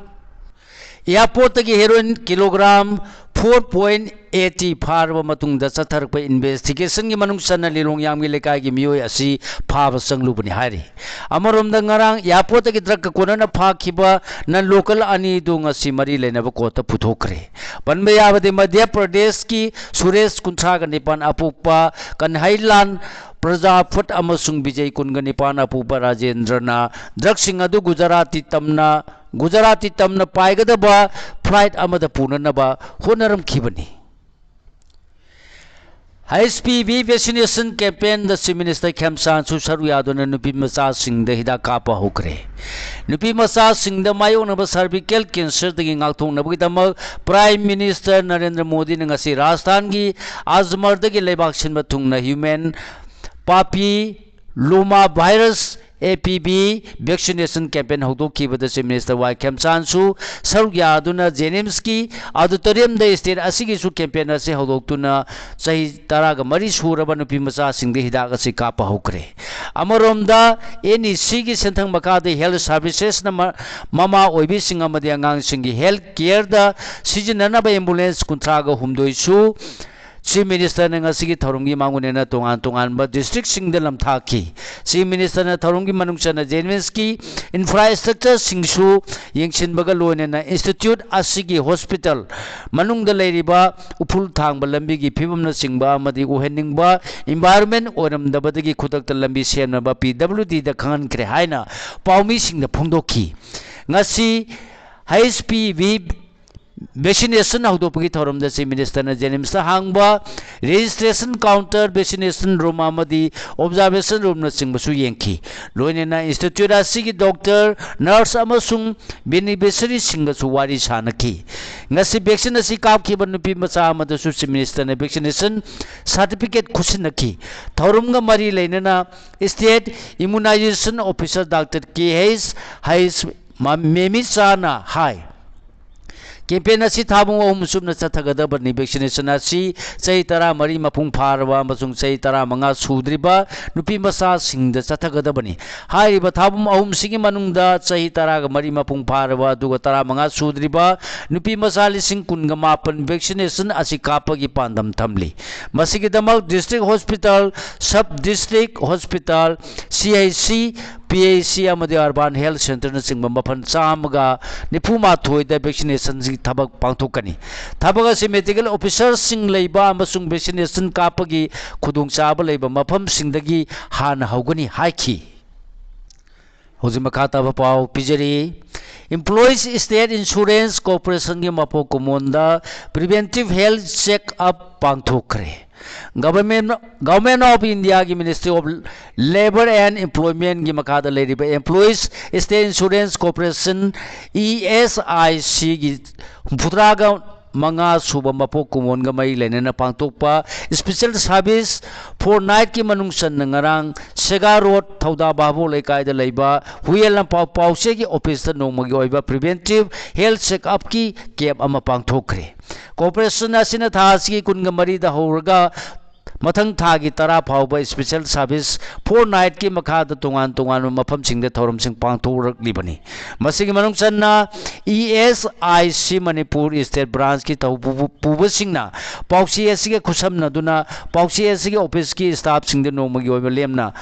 airport ꯇꯒꯤ heroin kilogram four point eighty ꯐꯥꯔꯕ ꯃꯇꯨꯡꯗ ꯆꯠꯊꯔꯛꯄ investigation ꯒꯤ ꯃꯅꯨꯡ ꯆꯟꯅ ꯂꯤꯂꯣꯡ ꯌꯥꯡꯕꯤ ꯂꯩꯀꯥꯏꯒꯤ ꯃꯤꯑꯣꯏ ꯑꯁꯤ ꯐꯥꯕ ꯆꯪꯂꯨꯕꯅꯤ ꯍꯥꯏꯔꯤ꯫ ꯑꯃꯔꯣꯝꯗ, ꯉꯔꯥꯡ airport ꯇꯒꯤ drug ꯀ ꯀꯣꯟꯅꯅ ꯐꯥꯈꯤꯕ non local ꯑꯅꯤꯗꯨ ꯉꯁꯤ ꯃꯔꯤ ꯂꯩꯅꯕ court ꯇ ꯄꯨꯊꯣꯛꯈ꯭ꯔꯦ꯫ ꯄꯟꯕ ꯌꯥꯕꯗꯤ, ꯃꯙ꯭ꯌ ꯄ꯭ꯔꯗꯦꯁꯀꯤ ꯁꯨꯔꯦꯁ, ꯀꯨꯟꯊ꯭ꯔꯥꯒ ꯅꯤꯄꯥꯟ ꯑꯄꯣꯛꯄ, ꯀꯟꯍꯩꯂꯥꯟ ꯄ꯭ꯔꯖꯥꯐꯠ ꯑꯃꯁꯨꯡ ꯕꯤꯖꯩ, ꯀꯨꯟꯒ ꯅꯤꯄꯥꯟ ꯑꯄꯣꯛꯄ ꯔꯥꯖꯦꯟꯗ꯭ꯔꯅ drug ꯁꯤꯡ ꯑꯗꯨ ꯒꯨꯖꯔꯥꯇꯤ ꯇꯝꯅ, ꯒꯨꯖꯔꯥꯇꯤ ꯇꯝꯅ ꯄꯥꯏꯒꯗꯕ flight ꯑꯃꯗ ꯄꯨꯅꯅꯕ ꯍꯣꯠꯅꯔꯝꯈꯤꯕꯅꯤ꯫ ꯍꯩꯆ ꯄꯤ ꯚꯤ vaccination campaignꯗ Chief Minister ꯈꯦꯝꯆꯥꯟꯁꯨ ꯁꯔꯨꯛ ꯌꯥꯗꯨꯅ ꯅꯨꯄꯤ ꯃꯆꯥꯁꯤꯡꯗ ꯍꯤꯗꯥꯛ ꯀꯥꯞꯄ ꯍꯧꯈ꯭ꯔꯦ꯫ ꯅꯨꯄꯤ ꯃꯆꯥꯁꯤꯡꯗ ꯃꯥꯌꯣꯛꯅꯕ cervical cancerꯗꯒꯤ ꯉꯥꯛꯊꯣꯛꯅꯕꯒꯤꯗꯃꯛ Prime Minister ꯅꯔꯦꯟꯗ꯭ꯔ ꯃꯣꯗꯤꯅ ꯉꯁꯤ ꯔꯥꯖꯁꯊꯥꯟꯒꯤ ꯑꯖꯃꯔꯗꯒꯤ ꯂꯩꯕꯥꯛ ꯁꯤꯟꯕ ꯊꯨꯡꯅ human papilloma virus, H P V, vaccination campaign ꯍꯧꯗꯣꯛꯈꯤꯕꯗ Chief Minister ꯋꯥꯏ ꯈꯦꯝꯆꯥꯟꯁꯨ ꯁꯔꯨꯛ ꯌꯥꯗꯨꯅ JNIMSꯀꯤ auditoriumꯗ state ꯑꯁꯤꯒꯤꯁꯨ campaign ꯑꯁꯤ ꯍꯧꯗꯣꯛꯇꯨꯅ ꯆꯍꯤ ꯇꯔꯥꯒ ꯃꯔꯤ ꯁꯨꯔꯕ ꯅꯨꯄꯤ ꯃꯆꯥꯁꯤꯡꯗ ꯍꯤꯗꯥꯛ ꯑꯁꯤ ꯀꯥꯞꯄ ꯍꯧꯈ꯭ꯔꯦ꯫ ꯑꯃꯔꯣꯝꯗ, NECꯒꯤ ꯁꯦꯟꯊꯪ ꯃꯈꯥꯗ health servicesꯅ ꯃ-, ꯃꯃꯥ ꯑꯣꯏꯕꯤꯁꯤꯡ ꯑꯃꯗꯤ ꯑꯉꯥꯡꯁꯤꯡꯒꯤ health careꯗ ꯁꯤꯖꯤꯟꯅꯅꯕ ambulance ꯀꯨꯟꯊ꯭ꯔꯥꯒ ꯍꯨꯝꯗꯣꯏꯁꯨ Chief Ministerꯅ ꯉꯁꯤꯒꯤ ꯊꯧꯔꯝꯒꯤ ꯃꯥꯡꯑꯣꯏꯅꯅ ꯇꯣꯉꯥꯟ ꯇꯣꯉꯥꯟꯕ districtꯁꯤꯡꯗ ꯂꯝꯊꯥꯈꯤ꯫ Chief Ministerꯅ ꯊꯧꯔꯝꯒꯤ ꯃꯅꯨꯡ ꯆꯟꯅ JNIMSꯀꯤ infrastructureꯁꯤꯡꯁꯨ ꯌꯦꯡꯁꯤꯟꯕꯒ ꯂꯣꯏꯅꯅ institute ꯑꯁꯤꯒꯤ hospital ꯃꯅꯨꯡꯗ ꯂꯩꯔꯤꯕ ꯎꯐꯨꯜ ꯊꯥꯡꯕ ꯂꯝꯕꯤꯒꯤ ꯐꯤꯕꯝꯅꯆꯤꯡꯕ ꯑꯃꯗꯤ ꯎꯍꯟꯅꯤꯡꯕ environment ꯑꯣꯏꯔꯝꯗꯕꯗꯒꯤ ꯈꯨꯗꯛꯇ ꯂꯝꯕꯤ ꯁꯦꯝꯅꯕ PWDꯗ ꯈꯪꯍꯟꯈ꯭ꯔꯦ ꯍꯥꯏꯅ ꯄꯥꯎꯃꯤꯁꯤꯡꯗ ꯐꯣꯡꯗꯣꯛꯈꯤ꯫ ꯉꯁꯤ HPV vaccination ꯍꯧꯗꯣꯛꯄꯒꯤ ꯊꯧꯔꯝꯗ Chief Ministerꯅ JNIMSꯇ ꯍꯥꯡꯕ registration counter, vaccination room ꯑꯃꯗꯤ observation roomꯅꯆꯤꯡꯕꯁꯨ ꯌꯦꯡꯈꯤ꯫ ꯂꯣꯏꯅꯅ institute ꯑꯁꯤꯒꯤ doctor, nurse ꯑꯃꯁꯨꯡ beneficiaryꯁꯤꯡꯒꯁꯨ ꯋꯥꯔꯤ ꯁꯥꯅꯈꯤ꯫ ꯉꯁꯤ vaccine ꯑꯁꯤ ꯀꯥꯞꯈꯤꯕ ꯅꯨꯄꯤ ꯃꯆꯥ ꯑꯃꯗꯁꯨ Chief Ministerꯅ vaccination certificate ꯈꯨꯠꯁꯤꯟꯅꯈꯤ꯫ ꯊꯧꯔꯝꯒ ꯃꯔꯤ ꯂꯩꯅꯅ State Immunization Officer Doctor K H H ꯃ-, ꯃꯦꯃꯤꯆꯥꯅ ꯍꯥꯏ, campaign ꯑꯁꯤ ꯊꯥ ꯄꯨꯡ ꯑꯍꯨꯝ ꯆꯨꯞꯅ ꯆꯠꯊꯒꯗꯕꯅꯤ꯫ Vaccination ꯑꯁꯤ ꯆꯍꯤ ꯇꯔꯥꯃꯔꯤ ꯃꯄꯨꯡ ꯐꯥꯔꯕ ꯑꯃꯁꯨꯡ ꯆꯍꯤ ꯇꯔꯥꯃꯉꯥ ꯁꯨꯗ꯭ꯔꯤꯕ ꯅꯨꯄꯤ ꯃꯆꯥꯁꯤꯡꯗ ꯆꯠꯊꯒꯗꯕꯅꯤ꯫ ꯍꯥꯏꯔꯤꯕ ꯊꯥ ꯄꯨꯡ ꯑꯍꯨꯝꯁꯤꯒꯤ ꯃꯅꯨꯡꯗ ꯆꯍꯤ ꯇꯔꯥꯒ ꯃꯔꯤ ꯃꯄꯨꯡ ꯐꯥꯔꯕ ꯑꯗꯨꯒ ꯇꯔꯥꯃꯉꯥ ꯁꯨꯗ꯭ꯔꯤꯕ ꯅꯨꯄꯤ ꯃꯆꯥ ꯂꯤꯁꯤꯡ ꯀꯨꯟꯒ ꯃꯥꯄꯟ vaccination ꯑꯁꯤ ꯀꯥꯞꯄꯒꯤ ꯄꯥꯟꯗꯝ ꯊꯝꯂꯤ꯫ ꯃꯁꯤꯒꯤꯗꯃꯛ district hospital, sub district hospital, CHC, PHC ꯑꯃꯗꯤ urban health centreꯅꯆꯤꯡꯕ ꯃꯐꯝ ꯆꯥꯝꯃꯒ ꯅꯤꯐꯨ ꯃꯥꯊꯣꯏꯗ vaccinationꯒꯤ ꯊꯕꯛ ꯄꯥꯡꯊꯣꯛꯀꯅꯤ꯫ ꯊꯕꯛ ꯑꯁꯤ medical officerꯁꯤꯡ ꯂꯩꯕ ꯑꯃꯁꯨꯡ vaccination ꯀꯥꯞꯄꯒꯤ ꯈꯨꯗꯣꯡꯆꯥꯕ ꯂꯩꯕ ꯃꯐꯝꯁꯤꯡꯗꯒꯤ ꯍꯥꯟꯅ ꯍꯧꯒꯅꯤ ꯍꯥꯏꯈꯤ꯫ ꯍꯧꯖꯤꯛ ꯃꯈꯥ ꯇꯥꯕ ꯄꯥꯎ ꯄꯤꯖꯔꯤ꯫ Employees State Insurance Corporationꯒꯤ ꯃꯄꯣꯛ ꯀꯨꯝꯑꯣꯟꯗ preventive health check up ꯄꯥꯡꯊꯣꯛꯈ꯭ꯔꯦ꯫ Government, Government of Indiaꯒꯤ Ministry of Labour and Employmentꯀꯤ ꯃꯈꯥꯗ ꯂꯩꯔꯤꯕ Employees State Insurance Corporation, E S I Cꯒꯤ ꯍꯨꯝꯐꯨꯇꯔꯥꯒ ꯃꯉꯥ ꯁꯨꯕ ꯃꯄꯣꯛ ꯀꯨꯝꯑꯣꯟꯒ ꯃꯔꯤ ꯂꯩꯅꯅ ꯄꯥꯡꯊꯣꯛꯄ Special Service Fortnightꯀꯤ ꯃꯅꯨꯡ ꯆꯟꯅ ꯉꯔꯥꯡ ꯁꯦꯒꯥ ꯔꯣꯗ, ꯊꯧꯗꯥ ꯚꯥꯕꯣꯛ ꯂꯩꯀꯥꯏꯗ ꯂꯩꯕ ꯍꯨꯌꯦꯟ ꯂꯝꯄꯥꯛ ꯄꯥꯎꯆꯦꯒꯤ ꯑꯣꯐꯤꯁꯇ ꯅꯣꯡꯃꯒꯤ ꯑꯣꯏꯕ preventive health check-upꯀꯤ camp ꯑꯃ ꯄꯥꯡꯊꯣꯛꯈ꯭ꯔꯦ꯫ Corporation ꯑꯁꯤꯅ ꯊꯥ ꯑꯁꯤꯒꯤ ꯀꯨꯟꯒ ꯃꯔꯤꯗ ꯍꯧꯔꯒ ꯃꯊꯪ ꯊꯥꯒꯤ ꯇꯔꯥ ꯐꯥꯎꯕ Special Service Fortnightꯀꯤ ꯃꯈꯥꯗ ꯇꯣꯉꯥꯟ ꯇꯣꯉꯥꯟꯕ ꯃꯐꯝꯁꯤꯡꯗ ꯊꯧꯔꯝꯁꯤꯡ ꯄꯥꯡꯊꯣꯛꯂꯛꯂꯤꯕꯅꯤ꯫ ꯃꯁꯤꯒꯤ ꯃꯅꯨꯡ ꯆꯟꯅ E S I C Manipur State Branchꯀꯤ ꯊꯧ ꯄꯨꯕ-, ꯄꯨꯕꯁꯤꯡꯅ ꯄꯥꯎꯆꯦ ꯑꯁꯤꯒ ꯈꯨꯠꯁꯝꯅꯗꯨꯅ ꯄꯥꯎꯆꯦ ꯑꯁꯤꯒꯤ ꯑꯣꯐꯤꯁꯀꯤ staffꯁꯤꯡꯗ ꯅꯣꯡꯃꯒꯤ ꯑꯣꯏꯕ ꯂꯦꯝꯅ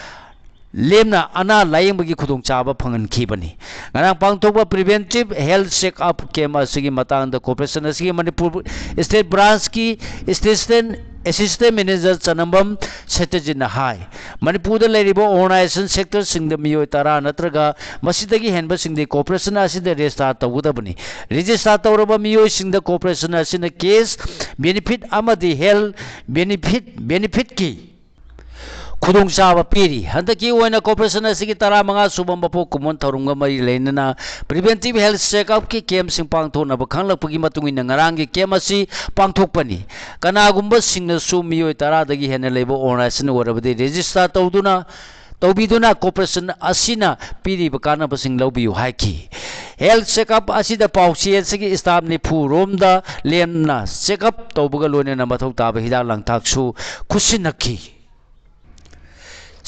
ꯂꯦꯝꯅ ꯑꯅꯥ ꯂꯥꯌꯦꯡꯕꯒꯤ ꯈꯨꯗꯣꯡꯆꯥꯕ ꯐꯪꯍꯟꯈꯤꯕꯅꯤ꯫ ꯉꯔꯥꯡ ꯄꯥꯡꯊꯣꯛꯄ preventive health check-up camp ꯑꯁꯤꯒꯤ ꯃꯇꯥꯡꯗ corporation ꯑꯁꯤꯒꯤ Manipur State Branchꯀꯤ Assistant, Assistant Manager ꯆꯅꯝꯕꯝ ꯁꯇ꯭ꯌꯖꯤꯠꯅ ꯍꯥꯏ, ꯃꯅꯤꯄꯨꯔꯗ ꯂꯩꯔꯤꯕ organization sectorꯁꯤꯡꯗ ꯃꯤꯑꯣꯏ ꯇꯔꯥ ꯅꯠꯇ꯭ꯔꯒ ꯃꯁꯤꯗꯒꯤ ꯍꯦꯟꯕꯁꯤꯡꯗꯤ corporation ꯑꯁꯤꯗ register ꯇꯧꯒꯗꯕꯅꯤ꯫ Register ꯇꯧꯔꯕ ꯃꯤꯑꯣꯏꯁꯤꯡꯗ corporation ꯑꯁꯤꯅ cash benefit ꯑꯃꯗꯤ health benefit, benefitꯀꯤ ꯈꯨꯗꯣꯡꯆꯥꯕ ꯄꯤꯔꯤ꯫ ꯍꯟꯗꯛꯀꯤ ꯑꯣꯏꯅ corporation ꯑꯁꯤꯒꯤ ꯇꯔꯥꯃꯉꯥ ꯁꯨꯕ ꯃꯄꯣꯛ ꯀꯨꯝꯑꯣꯟ ꯊꯧꯔꯝꯒ ꯃꯔꯤ ꯂꯩꯅꯅ preventive health check-upꯀꯤ campꯁꯤꯡ ꯄꯥꯡꯊꯣꯛꯅꯕ ꯈꯪꯂꯛꯄꯒꯤ ꯃꯇꯨꯡ ꯏꯟꯅ ꯉꯔꯥꯡꯒꯤ camp ꯑꯁꯤ ꯄꯥꯡꯊꯣꯛꯄꯅꯤ꯫ ꯀꯅꯥꯒꯨꯝꯕꯁꯤꯡꯅꯁꯨ ꯃꯤꯑꯣꯏ ꯇꯔꯥꯗꯒꯤ ꯍꯦꯟꯅ ꯂꯩꯕ organization ꯑꯣꯏꯔꯕꯗꯤ register ꯇꯧꯗꯨꯅ, ꯇꯧꯕꯤꯗꯨꯅ corporation ꯑꯁꯤꯅ ꯄꯤꯔꯤꯕ ꯀꯥꯟꯅꯕꯁꯤꯡ ꯂꯧꯕꯤꯌꯨ ꯍꯥꯏꯈꯤ꯫ Health check-up ꯑꯁꯤꯗ ꯄꯥꯎꯆꯦ ꯑꯁꯤꯒꯤ staff ꯅꯤꯐꯨ ꯔꯣꯝꯗ ꯂꯦꯝꯅ check-up ꯇꯧꯕꯒ ꯂꯣꯏꯅꯅ ꯃꯊꯧ ꯇꯥꯕ ꯍꯤꯗꯥꯛ ꯂꯥꯡꯊꯛꯁꯨ ꯈꯨꯠꯁꯤꯟꯅꯈꯤ꯫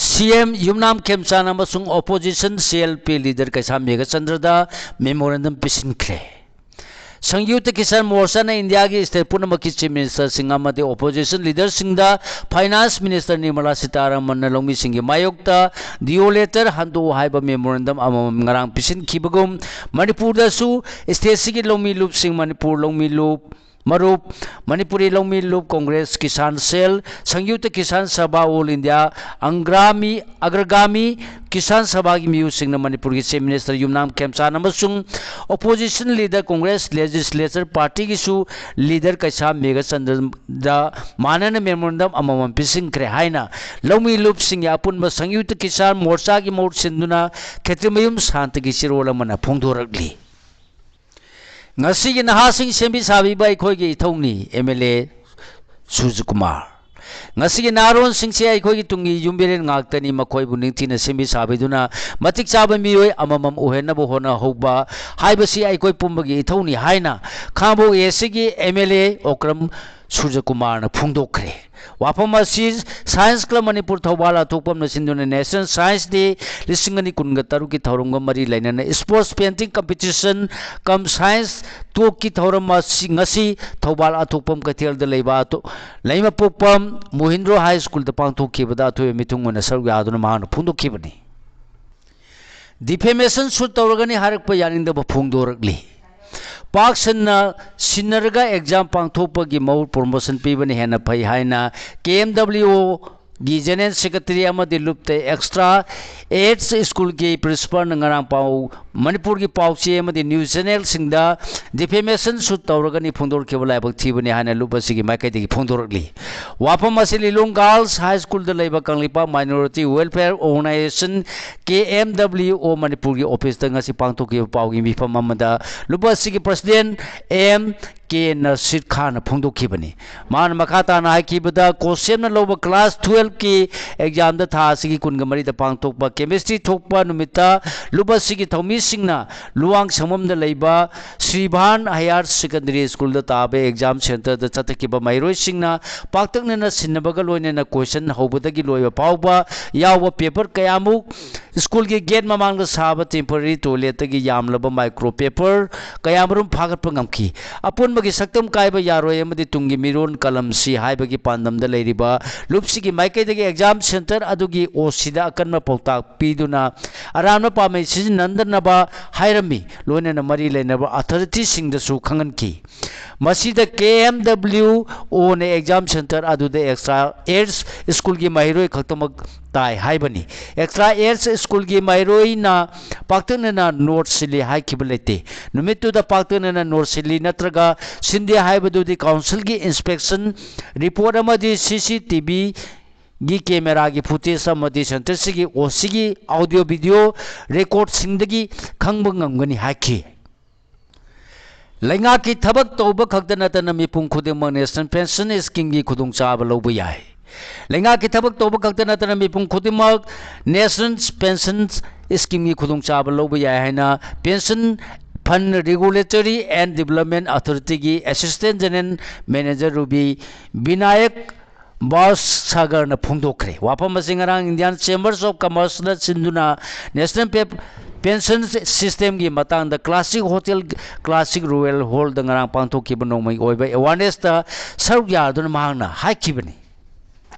C M ꯌꯨꯝꯅꯥꯝ ꯈꯦꯝꯆꯥꯟ ꯑꯃꯁꯨꯡ opposition C L P leader ꯀꯩꯁꯥꯝ ꯃꯦꯘꯆꯟꯗ꯭ꯔꯗ memorandum ꯄꯤꯁꯤꯟꯈ꯭ꯔꯦ꯫ ꯁꯪꯌꯨꯛꯇ ꯀꯤꯁꯥꯟ ꯃꯣꯔꯆꯥꯅ ꯏꯟꯗꯤꯌꯥꯒꯤ state ꯄꯨꯝꯅꯃꯛꯀꯤ chief ministerꯁꯤꯡ ꯑꯃꯗꯤ opposition leaderꯁꯤꯡꯗ finance minister ꯅꯤꯔꯃꯂꯥ ꯁꯤꯇꯥꯔꯥꯃꯟꯅ ꯂꯧꯃꯤꯁꯤꯡꯒꯤ ꯃꯥꯌꯣꯛꯇ due letter ꯍꯟꯗꯣꯛꯎ ꯍꯥꯏꯕ memorandum ꯑꯃꯃꯝ ꯉꯔꯥꯡ ꯄꯤꯁꯤꯟꯈꯤꯕꯒꯨꯝ, ꯃꯅꯤꯄꯨꯔꯗꯁꯨ stateꯁꯤꯒꯤ ꯂꯧꯃꯤ ꯂꯨꯞꯁꯤꯡ, ꯃꯅꯤꯄꯨꯔ ꯂꯧꯃꯤ ꯂꯨꯞ, ꯃꯔꯨꯞ, ꯃꯅꯤꯄꯨꯔꯤ ꯂꯧꯃꯤ ꯂꯨꯞ ꯀꯣꯡꯒ꯭ꯔꯦꯁ, ꯀꯤꯁꯥꯟ ꯁꯦꯜ, ꯁꯪꯌꯨꯛꯇ ꯀꯤꯁꯥꯟ ꯁꯚꯥ ꯑꯣꯜ ꯏꯟꯗꯤꯌꯥ, ꯑꯪꯒ꯭ꯔꯥꯃꯤ, ꯑꯒ꯭ꯔꯒꯥꯃꯤ ꯀꯤꯁꯥꯟ ꯁꯚꯥꯒꯤ ꯃꯤꯍꯨꯠꯁꯤꯡꯅ ꯃꯅꯤꯄꯨꯔꯒꯤ ꯆꯤꯐ ꯃꯤꯅꯤꯁꯇꯔ ꯌꯨꯝꯅꯥꯝ ꯈꯦꯝꯆꯥꯟ ꯑꯃꯁꯨꯡ ꯑꯣꯄꯣꯖꯤꯁꯟ ꯂꯤꯗꯔ ꯀꯣꯡꯒ꯭ꯔꯦꯁ ꯂꯦꯖꯤꯁꯂꯦꯆꯔ ꯄꯥꯔꯇꯤꯒꯤꯁꯨ ꯂꯤꯗꯔ ꯀꯩꯁꯥꯝ ꯃꯦꯘꯆꯟꯗ꯭ꯔꯗ ꯃꯥꯟꯅꯅ ꯃꯦꯃꯣꯔꯦꯟꯗꯝ ꯑꯃꯃꯝ ꯄꯤꯁꯤꯟꯈ꯭ꯔꯦ ꯍꯥꯏꯅ ꯂꯧꯃꯤ ꯂꯨꯞꯁꯤꯡꯒꯤ ꯑꯄꯨꯟꯕ ꯁꯪꯌꯨꯛꯇ ꯀꯤꯁꯥꯟ ꯃꯣꯔꯆꯥꯒꯤ ꯃꯍꯨꯠ ꯁꯤꯟꯗꯨꯅ ꯈꯦꯇ꯭ꯔꯤꯃꯌꯨꯝ ꯁꯥꯟꯇꯒꯤ ꯆꯦꯔꯣꯜ ꯑꯃꯅ ꯐꯣꯡꯗꯣꯔꯛꯂꯤ꯫ ꯉꯁꯤꯒꯤ ꯅꯍꯥꯁꯤꯡ ꯁꯦꯝꯕꯤ ꯁꯥꯕꯤꯕ ꯑꯩꯈꯣꯏꯒꯤ ꯏꯊꯧꯅꯤ, ꯑꯦꯝ ꯑꯦꯜ ꯑꯦ ꯁꯨꯔꯖꯀꯨꯃꯥꯔ꯫ ꯉꯁꯤꯒꯤ ꯅꯍꯥꯔꯣꯟꯁꯤꯡꯁꯦ ꯑꯩꯈꯣꯏꯒꯤ ꯇꯨꯡꯒꯤ ꯌꯨꯝꯕꯤꯔꯦꯟ ꯉꯥꯛꯇꯅꯤ, ꯃꯈꯣꯏꯕꯨ ꯅꯤꯡꯊꯤꯅ ꯁꯦꯝꯕꯤ ꯁꯥꯕꯤꯗꯨꯅ ꯃꯇꯤꯛ ꯆꯥꯕ ꯃꯤꯑꯣꯏ ꯑꯃꯃꯝ ꯑꯣꯏꯍꯟꯅꯕ ꯍꯣꯠꯅꯍꯧꯕ ꯍꯥꯏꯕꯁꯤ ꯑꯩꯈꯣꯏ ꯄꯨꯝꯕꯒꯤ ꯏꯊꯧꯅꯤ ꯍꯥꯏꯅ ꯈꯥꯡꯉꯕꯣꯛ ꯑꯦ ꯁꯤꯒꯤ ꯑꯦꯝ ꯑꯦꯜ ꯑꯦ ꯑꯣꯀ꯭ꯔꯝ ꯁꯨꯔꯖꯀꯨꯃꯥꯔꯅ ꯐꯣꯡꯗꯣꯛꯈ꯭ꯔꯦ꯫ ꯋꯥꯐꯝ ꯑꯁꯤ ꯁꯥꯏꯟꯁ ꯀ꯭ꯂꯕ ꯃꯅꯤꯄꯨꯔ ꯊꯧꯕꯥꯜ ꯑꯊꯣꯛꯄꯝꯅ ꯁꯤꯟꯗꯨꯅ ꯅꯦꯁꯅꯦꯜ ꯁꯥꯏꯟꯁ ꯗꯦ ꯂꯤꯁꯤꯡ ꯑꯅꯤ ꯀꯨꯟꯒ ꯇꯔꯨꯛꯀꯤ ꯊꯧꯔꯝꯒ ꯃꯔꯤ ꯂꯩꯅꯅ ꯁ꯭ꯄꯣꯔꯠꯁ ꯄꯦꯟꯇꯤꯡ ꯀꯝꯄꯤꯇꯤꯁꯟ ꯀꯝ ꯁꯥꯏꯟꯁ ꯇꯣꯛꯀꯤ ꯊꯧꯔꯝ ꯑꯁꯤ ꯉꯁꯤ ꯊꯧꯕꯥꯜ ꯑꯊꯣꯛꯄꯝ ꯀꯩꯊꯦꯜꯗ ꯂꯩꯕ ꯑꯇꯣ-, ꯂꯩꯃꯄꯣꯛꯄꯝ ꯃꯣꯍꯤꯟꯗ꯭ꯔꯣ ꯍꯥꯏ ꯁ꯭ꯀꯨꯜꯗ ꯄꯥꯡꯊꯣꯛꯈꯤꯕꯗ ꯑꯊꯣꯏꯕ ꯃꯤꯊꯨꯡ ꯑꯣꯏꯅ ꯁꯔꯨꯛ ꯌꯥꯗꯨꯅ ꯃꯍꯥꯛꯅ ꯐꯣꯡꯗꯣꯛꯈꯤꯕꯅꯤ꯫ ꯗꯤꯐꯦꯃꯦꯁꯟ ꯁꯨꯠ ꯇꯧꯔꯒꯅꯤ ꯍꯥꯏꯔꯛꯄ ꯌꯥꯅꯤꯡꯗꯕ ꯐꯣꯡꯗꯣꯔꯛꯂꯤ꯫ ꯄꯥꯛ ꯁꯟꯅ ꯁꯤꯟꯅꯔꯒ ꯑꯦꯛꯖꯥꯝ ꯄꯥꯡꯊꯣꯛꯄꯒꯤ ꯃꯍꯨꯠ ꯄ꯭ꯔꯣꯃꯣꯁꯟ ꯄꯤꯕꯅ ꯍꯦꯟꯅ ꯐꯩ ꯍꯥꯏꯅ ꯀꯦ ꯑꯦꯝ ꯗꯕ꯭ꯂꯤꯎ ꯑꯣꯒꯤ ꯖꯦꯅꯔꯦꯜ ꯁꯦꯀ꯭ꯔꯦꯇꯔꯤ ꯑꯃꯗꯤ ꯂꯨꯞꯇ ꯑꯦꯛꯁꯇ꯭ꯔꯥ ꯑꯦꯗꯁ ꯁ꯭ꯀꯨꯜꯒꯤ ꯄ꯭ꯔꯤꯟꯁꯤꯄꯥꯜꯅ ꯉꯔꯥꯡ ꯄꯥꯎ, ꯃꯅꯤꯄꯨꯔꯒꯤ ꯄꯥꯎꯆꯦ ꯑꯃꯗꯤ ꯅ꯭ꯌꯨꯁ ꯆꯦꯅꯦꯜꯁꯤꯡꯗ ꯗꯤꯐꯦꯃꯦꯁꯟ ꯁꯨꯠ ꯇꯧꯔꯒꯅꯤ ꯐꯣꯡꯗꯣꯔꯛꯈꯤꯕ ꯂꯥꯏꯕꯛ ꯊꯤꯕꯅꯤ ꯍꯥꯏꯅ ꯂꯨꯞ ꯑꯁꯤꯒꯤ ꯃꯥꯏꯀꯩꯗꯒꯤ ꯐꯣꯡꯗꯣꯔꯛꯂꯤ꯫ ꯋꯥꯐꯝ ꯑꯁꯤ ꯂꯤꯂꯣꯡ ꯒꯥꯔꯜꯁ ꯍꯥꯏ ꯁ꯭ꯀꯨꯜꯗ ꯂꯩꯕ ꯀꯪꯂꯩꯄꯥꯛ ꯃꯥꯏꯅꯣꯔꯤꯇꯤ ꯋꯦꯜꯐꯤꯌꯔ ꯑꯣꯔꯒꯅꯥꯏꯖꯦꯁꯟ, ꯀꯦ ꯑꯦꯝ ꯗꯕ꯭ꯂꯤꯎ ꯑꯣ, ꯃꯅꯤꯄꯨꯔꯒꯤ ꯑꯣꯐꯤꯁꯇ ꯉꯁꯤ ꯄꯥꯡꯊꯣꯛꯈꯤꯕ ꯄꯥꯎꯒꯤ ꯃꯤꯐꯝ ꯑꯃꯗ ꯂꯨꯞ ꯑꯁꯤꯒꯤ ꯄ꯭ꯔꯁꯤꯗꯦꯟ ꯑꯦꯝ ꯀꯦ ꯅꯁꯤꯔ ꯈꯥꯟꯅ ꯐꯣꯡꯗꯣꯛꯈꯤꯕꯅꯤ꯫ ꯃꯥꯅ ꯃꯈꯥ ꯇꯥꯅ ꯍꯥꯏꯈꯤꯕꯗ, ꯀꯣꯁꯦꯝꯅ ꯂꯧꯕ ꯀ꯭ꯂꯥꯁ ꯇꯨꯋꯦꯜꯐꯀꯤ ꯑꯦꯛꯖꯥꯝꯗ ꯊꯥ ꯑꯁꯤꯒꯤ ꯀꯨꯟꯒ ꯃꯔꯤꯗ ꯄꯥꯡꯊꯣꯛꯄ ꯀꯦꯃꯤꯁꯇ꯭ꯔꯤ ꯊꯣꯛꯄ ꯅꯨꯃꯤꯠꯇ ꯂꯨꯞ ꯑꯁꯤꯒꯤ ꯊꯧꯃꯤꯁꯤꯡꯅ ꯂꯨꯋꯥꯡ ꯁꯪꯕꯝꯗ ꯂꯩꯕ ꯁ꯭ꯔꯤꯚꯥꯟ ꯍꯥꯌꯔ ꯁꯦꯀꯦꯟꯗꯔꯤ ꯁ꯭ꯀꯨꯜꯗ ꯇꯥꯕ ꯑꯦꯛꯖꯥꯝ ꯁꯦꯟꯇꯔꯗ ꯆꯠꯊꯈꯤꯕ ꯃꯍꯩꯔꯣꯏꯁꯤꯡꯅ ꯄꯥꯛꯇꯛꯅꯅ ꯁꯤꯟꯅꯕꯒ ꯂꯣꯏꯅꯅ ꯀꯣꯏꯁꯟ ꯍꯧꯕꯗꯒꯤ ꯂꯣꯏꯕ ꯐꯥꯎꯕ ꯌꯥꯎꯕ ꯄꯦꯄꯔ ꯀꯌꯥꯃꯨꯛ, ꯁ꯭ꯀꯨꯜꯒꯤ ꯒꯦꯠ ꯃꯃꯥꯡꯗ ꯁꯥꯕ ꯇꯦꯝꯄꯣꯔꯔꯤ ꯇꯣꯏꯂꯦꯠꯇꯒꯤ ꯌꯥꯝꯂꯕ ꯃꯥꯏꯀ꯭ꯔꯣ ꯄꯦꯄꯔ ꯀꯌꯥꯃꯔꯨꯝ ꯐꯥꯒꯠꯄ ꯉꯝꯈꯤ꯫ ꯑꯄꯨꯟꯕꯒꯤ ꯁꯛꯇꯝ ꯀꯥꯏꯕ ꯌꯥꯔꯣꯏ ꯑꯃꯗꯤ ꯇꯨꯡꯒꯤ ꯃꯤꯔꯣꯟ ꯀꯂꯝꯁꯤ ꯍꯥꯏꯕꯒꯤ ꯄꯥꯟꯗꯝꯗ ꯂꯩꯔꯤꯕ ꯂꯨꯞꯁꯤꯒꯤ ꯃꯥꯏꯀꯩꯗꯒꯤ ꯑꯦꯛꯖꯥꯝ ꯁꯦꯟꯇꯔ ꯑꯗꯨꯒꯤ ꯑꯣ ꯁꯤꯗ ꯑꯀꯟꯕ ꯄꯥꯎꯇꯥꯛ ꯄꯤꯗꯨꯅ ꯑꯔꯥꯟꯕ ꯄꯥꯝꯕꯩ ꯁꯤꯖꯤꯟꯅꯗꯅꯕ ꯍꯥꯏꯔꯝꯃꯤ꯫ ꯂꯣꯏꯅꯅ ꯃꯔꯤ ꯂꯩꯅꯕ ꯑꯊꯣꯔꯤꯇꯤꯁꯤꯡꯗꯁꯨ ꯈꯪꯍꯟꯈꯤ꯫ ꯃꯁꯤꯗ ꯀꯦ ꯑꯦꯝ ꯗꯕ꯭ꯂꯤꯎ ꯑꯣꯅ ꯑꯦꯛꯖꯥꯝ ꯁꯦꯟꯇꯔ ꯑꯗꯨꯗ ꯑꯦꯛꯁꯇ꯭ꯔꯥ ꯑꯦꯗꯦꯗ ꯁ꯭ꯀꯨꯜꯒꯤ ꯃꯍꯩꯔꯣꯏ ꯈꯛꯇꯃꯛ ꯇꯥꯏ ꯍꯥꯏꯕꯅꯤ꯫ ꯑꯦꯛꯁꯇ꯭ꯔꯥ ꯑꯦꯗꯦꯗ ꯁ꯭ꯀꯨꯜꯒꯤ ꯃꯍꯩꯔꯣꯏꯅ ꯄꯥꯛꯇꯛꯅꯅ ꯅꯣꯠ ꯁꯤꯜꯂꯤ ꯍꯥꯏꯈꯤꯕ ꯂꯩꯇꯦ꯫ ꯅꯨꯃꯤꯠꯇꯨꯗ ꯄꯥꯛꯇꯛꯅꯅ ꯅꯣꯠ ꯁꯤꯜꯂꯤ ꯅꯠꯇ꯭ꯔꯒ ꯁꯤꯟꯗꯦ ꯍꯥꯏꯕꯗꯨꯗꯤ ꯀꯥꯎꯟꯁꯤꯜꯒꯤ ꯏꯟꯁꯄꯦꯛꯁꯟ ꯔꯤꯄꯣꯔꯠ ꯑꯃꯗꯤ ꯁꯤ ꯁꯤ ꯇꯤ ꯚꯤꯒꯤ ꯀꯦꯃꯦꯔꯥꯒꯤ ꯐꯨꯇꯦꯖ ꯑꯃꯗꯤ ꯁꯦꯟꯇꯔꯁꯤꯒꯤ ꯑꯣ ꯁꯤꯒꯤ ꯑꯣꯗꯤꯑꯣ ꯚꯤꯗꯤꯑꯣ ꯔꯦꯀꯣꯔꯗꯁꯤꯡꯗꯒꯤ ꯈꯪꯕ ꯉꯝꯒꯅꯤ ꯍꯥꯏꯈꯤ꯫ ꯂꯩꯉꯥꯛꯀꯤ ꯊꯕꯛ ꯇꯧꯕ ꯈꯛꯇ ꯅꯠꯇꯅ ꯃꯤꯄꯨꯝ ꯈꯨꯗꯤꯡꯃꯛ ꯅꯦꯁꯅꯦꯜ ꯄꯦꯟꯁꯟ ꯁ꯭ꯀꯤꯝꯒꯤ ꯈꯨꯗꯣꯡꯆꯥꯕ ꯂꯧꯕ ꯌꯥꯏ꯫ ꯂꯩꯉꯥꯛꯀꯤ ꯊꯕꯛ ꯇꯧꯕ ꯈꯛꯇ ꯅꯠꯇꯅ ꯃꯤꯄꯨꯝ ꯈꯨꯗꯤꯡꯃꯛ ꯅꯦꯁꯅꯦꯜ ꯄꯦꯟꯁꯟ ꯁ꯭ꯀꯤꯝꯒꯤ ꯈꯨꯗꯣꯡꯆꯥꯕ ꯂꯧꯕ ꯌꯥꯏ ꯍꯥꯏꯅ Pension Fund Regulatory and Development Authority ꯒꯤ Assistant General Manager ꯔꯨꯕꯤ ꯕꯤꯅꯥꯌꯛ ꯕꯥꯁꯁꯥꯒꯔꯅ ꯐꯣꯡꯗꯣꯛꯈ꯭ꯔꯦ꯫ ꯋꯥꯐꯝ ꯑꯁꯤ ꯉꯔꯥꯡ Indian Chambers of Commerce ꯅ ꯁꯤꯟꯗꯨꯅ National Pe-, Pension System ꯒꯤ ꯃꯇꯥꯡꯗ Classic Hotel, Classic Royal Hall ꯗ ꯉꯔꯥꯡ ꯄꯥꯡꯊꯣꯛꯈꯤꯕ ꯅꯣꯡꯃꯒꯤ ꯑꯣꯏꯕ awareness ꯇ ꯁꯔꯨꯛ ꯌꯥꯗꯨꯅ ꯃꯍꯥꯛꯅ ꯍꯥꯏꯈꯤꯕꯅꯤ꯫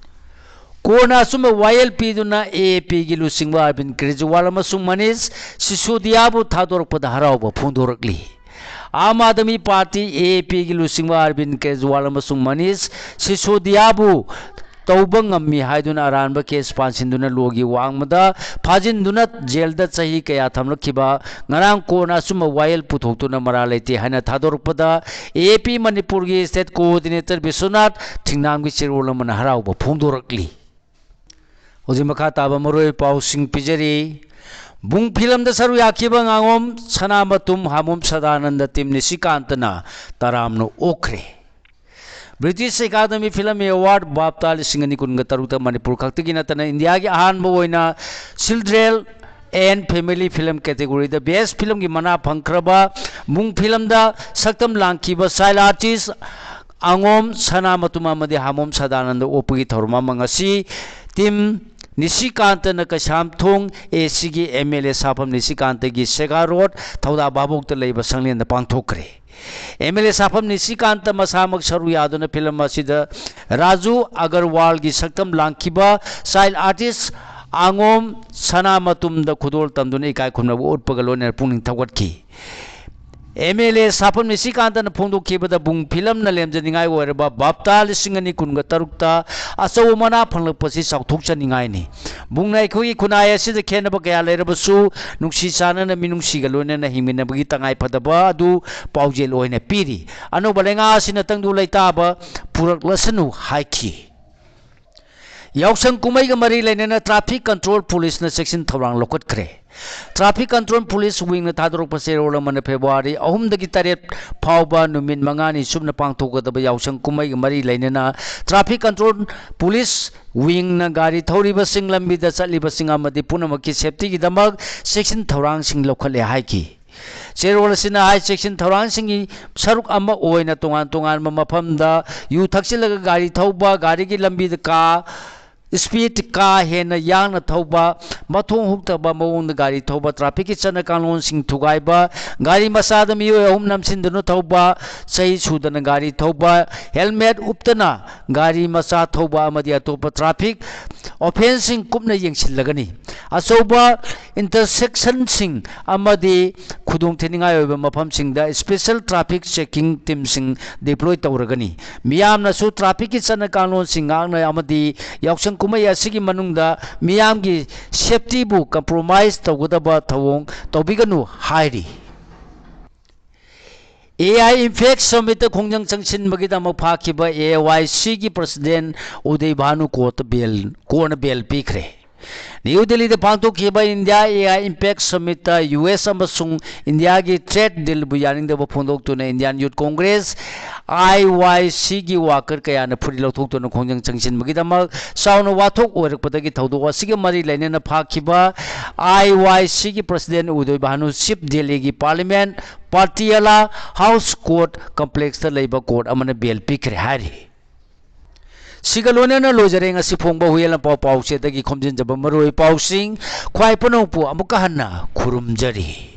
ꯀꯣꯔꯣꯅꯥ ꯑꯆꯨꯝꯕ ꯋꯥꯌꯦꯜ ꯄꯤꯗꯨꯅ ꯑꯦ ꯑꯦ ꯄꯤ ꯒꯤ ꯂꯨꯆꯤꯡꯕ ꯑꯔꯕꯤꯟ ꯀꯦꯖꯔꯤꯋꯥꯜ ꯑꯃꯁꯨꯡ ꯃꯅꯤꯁ ꯁꯤꯁꯣꯗꯤꯌꯥꯕꯨ ꯊꯥꯗꯣꯔꯛꯄꯗ ꯍꯔꯥꯎꯕ ꯐꯣꯡꯗꯣꯔꯛꯂꯤ꯫ ꯑꯥꯝ ꯑꯥꯗꯃꯤ ꯄꯥꯔꯇꯤ, ꯑꯦ ꯑꯦ ꯄꯤ ꯒꯤ ꯂꯨꯆꯤꯡꯕ ꯑꯔꯕꯤꯟ ꯀꯦꯖꯔꯤꯋꯥꯜ ꯑꯃꯁꯨꯡ ꯃꯅꯤꯁ ꯁꯤꯁꯣꯗꯤꯌꯥꯕꯨ ꯇꯧꯕ ꯉꯝꯃꯤ ꯍꯥꯏꯗꯨꯅ ꯑꯔꯥꯟꯕ ꯀꯦꯁ ꯄꯥꯟꯁꯤꯟꯗꯨꯅ ꯂꯣꯒꯤ ꯋꯥꯡꯃꯗ ꯐꯥꯖꯤꯟꯗꯨꯅ ꯖꯦꯜꯗ ꯆꯍꯤ ꯀꯌꯥ ꯊꯝꯂꯛꯈꯤꯕ ꯉꯔꯥꯡ ꯀꯣꯔꯣꯅꯥ ꯑꯆꯨꯝꯕ ꯋꯥꯌꯦꯜ ꯄꯨꯊꯣꯛꯇꯨꯅ ꯃꯔꯥꯜ ꯂꯩꯇꯦ ꯍꯥꯏꯅ ꯊꯥꯗꯣꯔꯛꯄꯗ ꯑꯦ ꯑꯦ ꯄꯤ ꯃꯅꯤꯄꯨꯔꯒꯤ state coordinator ꯕꯤꯁ꯭ꯋꯅꯥꯊ ꯊꯤꯡꯅꯥꯝꯒꯤ ꯆꯦꯔꯣꯜ ꯑꯃꯅ ꯍꯔꯥꯎꯕ ꯐꯣꯡꯗꯣꯔꯛꯂꯤ꯫ ꯍꯧꯖꯤꯛ ꯃꯈꯥ ꯇꯥꯕ ꯃꯔꯨꯑꯣꯏꯕ ꯄꯥꯎꯁꯤꯡ ꯄꯤꯖꯔꯤ꯫ ꯕꯨꯡ ꯐꯤꯂꯝꯗ ꯁꯔꯨꯛ ꯌꯥꯈꯤꯕ ꯉꯥꯉꯣꯝ ꯁꯅꯥꯃꯇꯨꯝ ꯍꯥꯃꯣꯝ ꯁꯗꯥꯅꯟꯗ ꯇꯤꯝ ꯅꯤꯁꯤꯀꯥꯟꯇꯅ ꯇꯔꯥꯝꯅ ꯑꯣꯛꯈ꯭ꯔꯦ꯫ British Academy Film Award, ꯕꯥꯞꯇꯥ ꯂꯤꯁꯤꯡ ꯑꯅꯤ ꯀꯨꯟꯒ ꯇꯔꯨꯛꯇ ꯃꯅꯤꯄꯨꯔ ꯈꯛꯇꯒꯤ ꯅꯠꯇꯅ ꯏꯟꯗꯤꯌꯥꯒꯤ ꯑꯍꯥꯟꯕ ꯑꯣꯏꯅ Children and Family Film category ꯗ best film ꯒꯤ ꯃꯅꯥ ꯐꯪꯈ꯭ꯔꯕ ꯕꯨꯡ ꯐꯤꯂꯝꯗ ꯁꯛꯇꯝ ꯂꯥꯡꯈꯤꯕ child artist ꯑꯉꯣꯝ ꯁꯅꯥꯃꯇꯨꯝ ꯑꯃꯗꯤ ꯍꯥꯃꯣꯝ ꯁꯗꯥꯅꯟꯗ ꯑꯣꯛꯄꯒꯤ ꯊꯧꯔꯝ ꯑꯃ ꯉꯁꯤ ꯇꯤꯝ ꯅꯤꯁꯤꯀꯥꯟꯇꯅ ꯀꯩꯁꯥꯝꯊꯣꯡ ꯑꯦ ꯁꯤꯒꯤ ꯑꯦꯝ ꯑꯦꯜ ꯑꯦ ꯁꯥꯐꯝ ꯅꯤꯁꯤꯀꯥꯟꯇꯒꯤ ꯁꯦꯒꯥ ꯔꯣꯗ, ꯊꯧꯗꯥ ꯚꯥꯕꯣꯛꯇ ꯂꯩꯕ ꯁꯪꯂꯦꯟꯗ ꯄꯥꯡꯊꯣꯛꯈ꯭ꯔꯦ꯫ ꯑꯦꯝ ꯑꯦꯜ ꯑꯦ ꯁꯥꯐꯝ ꯅꯤꯁꯤꯀꯥꯟꯇ ꯃꯁꯥꯃꯛ ꯁꯔꯨꯛ ꯌꯥꯗꯨꯅ ꯐꯤꯂꯝ ꯑꯁꯤꯗ ꯔꯥꯖꯨ ꯑꯒꯔꯋꯥꯜꯒꯤ ꯁꯛꯇꯝ ꯂꯥꯡꯈꯤꯕ child artist ꯑꯉꯣꯝ ꯁꯅꯥꯃꯇꯨꯝꯗ ꯈꯨꯗꯣꯜ ꯇꯝꯗꯨꯅ ꯏꯀꯥꯏ ꯈꯨꯝꯅꯕ ꯎꯠꯄꯒ ꯂꯣꯏꯅꯅ ꯄꯨꯛꯅꯤꯡ ꯊꯧꯒꯠꯈꯤ꯫ ꯑꯦꯝ ꯑꯦꯜ ꯑꯦ ꯁꯥꯐꯝ ꯅꯤꯁꯤꯀꯥꯟꯇꯅ ꯐꯣꯡꯗꯣꯛꯈꯤꯕꯗ ꯕꯨꯡ ꯐꯤꯂꯝꯅ ꯂꯦꯝꯖꯅꯤꯡꯉꯥꯏ ꯑꯣꯏꯔꯕ ꯕꯥꯞꯇꯥ ꯂꯤꯁꯤꯡ ꯑꯅꯤ ꯀꯨꯟꯒ ꯇꯔꯨꯛꯇ ꯑꯆꯧꯕ ꯃꯅꯥ ꯐꯪꯂꯛꯄꯁꯤ ꯆꯥꯎꯊꯣꯛꯆꯅꯤꯡꯉꯥꯏꯅꯤ꯫ ꯕꯨꯡꯅ ꯑꯩꯈꯣꯏꯒꯤ ꯈꯨꯟꯅꯥꯏ ꯑꯁꯤꯗ ꯈꯦꯟꯅꯕ ꯀꯌꯥ ꯂꯩꯔꯕꯁꯨ ꯅꯨꯡꯁꯤ ꯆꯥꯟꯅꯅ ꯃꯤꯅꯨꯡꯁꯤꯒ ꯂꯣꯏꯅꯅ ꯍꯤꯡꯃꯤꯟꯅꯕꯒꯤ ꯇꯉꯥꯏ ꯐꯗꯕ ꯑꯗꯨ ꯄꯥꯎꯖꯦꯜ ꯑꯣꯏꯅ ꯄꯤꯔꯤ꯫ ꯑꯅꯧꯕ ꯂꯩꯉꯥꯛ ꯑꯁꯤꯅ ꯇꯪꯗꯨ ꯂꯩꯇꯥꯕ ꯄꯨꯔꯛꯂꯁꯅꯨ ꯍꯥꯏꯈꯤ꯫ ꯌꯥꯎꯁꯪ ꯀꯨꯝꯍꯩꯒ ꯃꯔꯤ ꯂꯩꯅꯅ traffic control policeꯅ ꯆꯦꯛꯁꯤꯟ ꯊꯧꯔꯥꯡ ꯂꯧꯈꯠꯈ꯭ꯔꯦ꯫ Traffic control police wingꯅ ꯊꯥꯗꯣꯔꯛꯄ ꯆꯦꯔꯣꯜ ꯑꯃꯅ ꯐꯦꯕ꯭ꯔꯨꯋꯥꯔꯤ ꯑꯍꯨꯝꯗꯒꯤ ꯇꯔꯦꯠ ꯐꯥꯎꯕ ꯅꯨꯃꯤꯠ ꯃꯉꯥꯅꯤ ꯆꯨꯞꯅ ꯄꯥꯡꯊꯣꯛꯀꯗꯕ ꯌꯥꯎꯁꯪ ꯀꯨꯝꯍꯩꯒ ꯃꯔꯤ ꯂꯩꯅꯅ traffic control police wingꯅ ꯒꯥꯔꯤ ꯊꯧꯔꯤꯕꯁꯤꯡ, ꯂꯝꯕꯤꯗ ꯆꯠꯂꯤꯕꯁꯤꯡ ꯑꯃꯗꯤ ꯄꯨꯝꯅꯃꯛꯀꯤ safetyꯒꯤꯗꯃꯛ ꯆꯦꯛꯁꯤꯟ ꯊꯧꯔꯥꯡꯁꯤꯡ ꯂꯧꯈꯠꯂꯦ ꯍꯥꯏꯈꯤ꯫ ꯆꯦꯔꯣꯜ ꯑꯁꯤꯅ ꯍꯥꯏ, ꯆꯦꯛꯁꯤꯟ ꯊꯧꯔꯥꯡꯁꯤꯡꯒꯤ ꯁꯔꯨꯛ ꯑꯃ ꯑꯣꯏꯅ ꯇꯣꯉꯥꯟ ꯇꯣꯉꯥꯟꯕ ꯃꯐꯝꯗ ꯌꯨ ꯊꯛꯆꯤꯜꯂꯒ ꯒꯥꯔꯤ ꯊꯧꯕ, ꯒꯥꯔꯤꯒꯤ ꯂꯝꯕꯤꯗ ꯀꯥ speed ꯀꯥ ꯍꯦꯟꯅ ꯌꯥꯡꯅ ꯊꯧꯕ, ꯃꯊꯣꯡ ꯍꯨꯛꯇꯕ ꯃꯑꯣꯡꯗ ꯒꯥꯔꯤ ꯊꯧꯕ, trafficꯀꯤ ꯆꯠꯅ ꯀꯥꯡꯂꯣꯟꯁꯤꯡ ꯊꯨꯒꯥꯏꯕ, ꯒꯥꯔꯤ ꯃꯆꯥꯗ ꯃꯤꯑꯣꯏ ꯑꯍꯨꯝ ꯅꯝꯁꯤꯟꯗꯨꯅ ꯊꯧꯕ, ꯆꯍꯤ ꯁꯨꯗꯅ ꯒꯥꯔꯤ ꯊꯧꯕ, helmet ꯎꯞꯇꯅ ꯒꯥꯔꯤ ꯃꯆꯥ ꯊꯧꯕ ꯑꯃꯗꯤ ꯑꯇꯣꯞꯄ traffic offenceꯁꯤꯡ ꯀꯨꯞꯅ ꯌꯦꯡꯁꯤꯜꯂꯒꯅꯤ꯫ ꯑꯆꯧꯕ intersectionꯁꯤꯡ ꯑꯃꯗꯤ ꯈꯨꯗꯣꯡꯊꯤꯅꯤꯡꯉꯥꯏ ꯑꯣꯏꯕ ꯃꯐꯝꯁꯤꯡꯗ special traffic checking teamꯁꯤꯡ deploy ꯇꯧꯔꯒꯅꯤ꯫ ꯃꯤꯌꯥꯝꯅꯁꯨ trafficꯀꯤ ꯆꯠꯅ ꯀꯥꯡꯂꯣꯟꯁꯤꯡ ꯉꯥꯛꯅ ꯑꯃꯗꯤ ꯌꯥꯎꯁꯪ ꯀꯨꯝꯍꯩ ꯑꯁꯤꯒꯤ ꯃꯅꯨꯡꯗ ꯃꯤꯌꯥꯝꯒꯤ safetyꯕꯨ compromise ꯇꯧꯒꯗꯕ ꯊꯧꯑꯣꯡ ꯇꯧꯕꯤꯒꯅꯨ ꯍꯥꯏꯔꯤ꯫ AI Impact Summitꯇ ꯈꯣꯡꯖꯪ ꯆꯪꯁꯤꯟꯕꯒꯤꯗꯃꯛ ꯐꯥꯈꯤꯕ AYCꯒꯤ president ꯎꯗꯩ ꯚꯥꯅꯨ courtꯇ bail, courtꯅ bail ꯄꯤꯈ꯭ꯔꯦ꯫ ꯅ꯭ꯌꯨ ꯗꯤꯜꯂꯤꯗ ꯄꯥꯡꯊꯣꯛꯈꯤꯕ India AI Impact Summitꯇ US ꯑꯃꯁꯨꯡ ꯏꯟꯗꯤꯌꯥꯒꯤ trade dealꯕꯨ ꯌꯥꯅꯤꯡꯗꯕ ꯐꯣꯡꯗꯣꯛꯇꯨꯅ Indian Youth Congress, IYCꯒꯤ worker ꯀꯌꯥꯅ ꯐꯨꯔꯤꯠ ꯂꯧꯊꯣꯛꯇꯨꯅ ꯈꯣꯡꯖꯪ ꯆꯪꯁꯤꯟꯕꯒꯤꯗꯃꯛ ꯆꯥꯎꯅ ꯋꯥꯊꯣꯛ ꯑꯣꯏꯔꯛꯄꯗꯒꯤ ꯊꯧꯗꯣꯛ ꯑꯁꯤꯒ ꯃꯔꯤ ꯂꯩꯅꯅ ꯐꯥꯈꯤꯕ IYCꯒꯤ president ꯎꯗꯩ ꯚꯥꯅꯨ Chief Delhiꯒꯤ Parliament Patiala House Court Complexꯇ ꯂꯩꯕ court ꯑꯃꯅ bail ꯄꯤꯈ꯭ꯔꯦ ꯍꯥꯏꯔꯤ꯫ ꯁꯤꯒ ꯂꯣꯏꯅꯅ ꯂꯣꯏꯖꯔꯦ ꯉꯁꯤ ꯐꯣꯡꯕ ꯍꯨꯏꯌꯦꯟ ꯂꯥꯟꯄꯥꯎ ꯄꯥꯎꯆꯦꯗꯒꯤ ꯈꯣꯝꯖꯤꯟꯖꯕ ꯃꯔꯨꯑꯣꯏ ꯄꯥꯎꯁꯤꯡ꯫ ꯈ꯭ꯋꯥꯏ ꯄꯨꯝꯅꯃꯛꯄꯨ ꯑꯃꯨꯛꯀ ꯍꯟꯅ ꯈꯨꯔꯨꯝꯖꯔꯤ꯫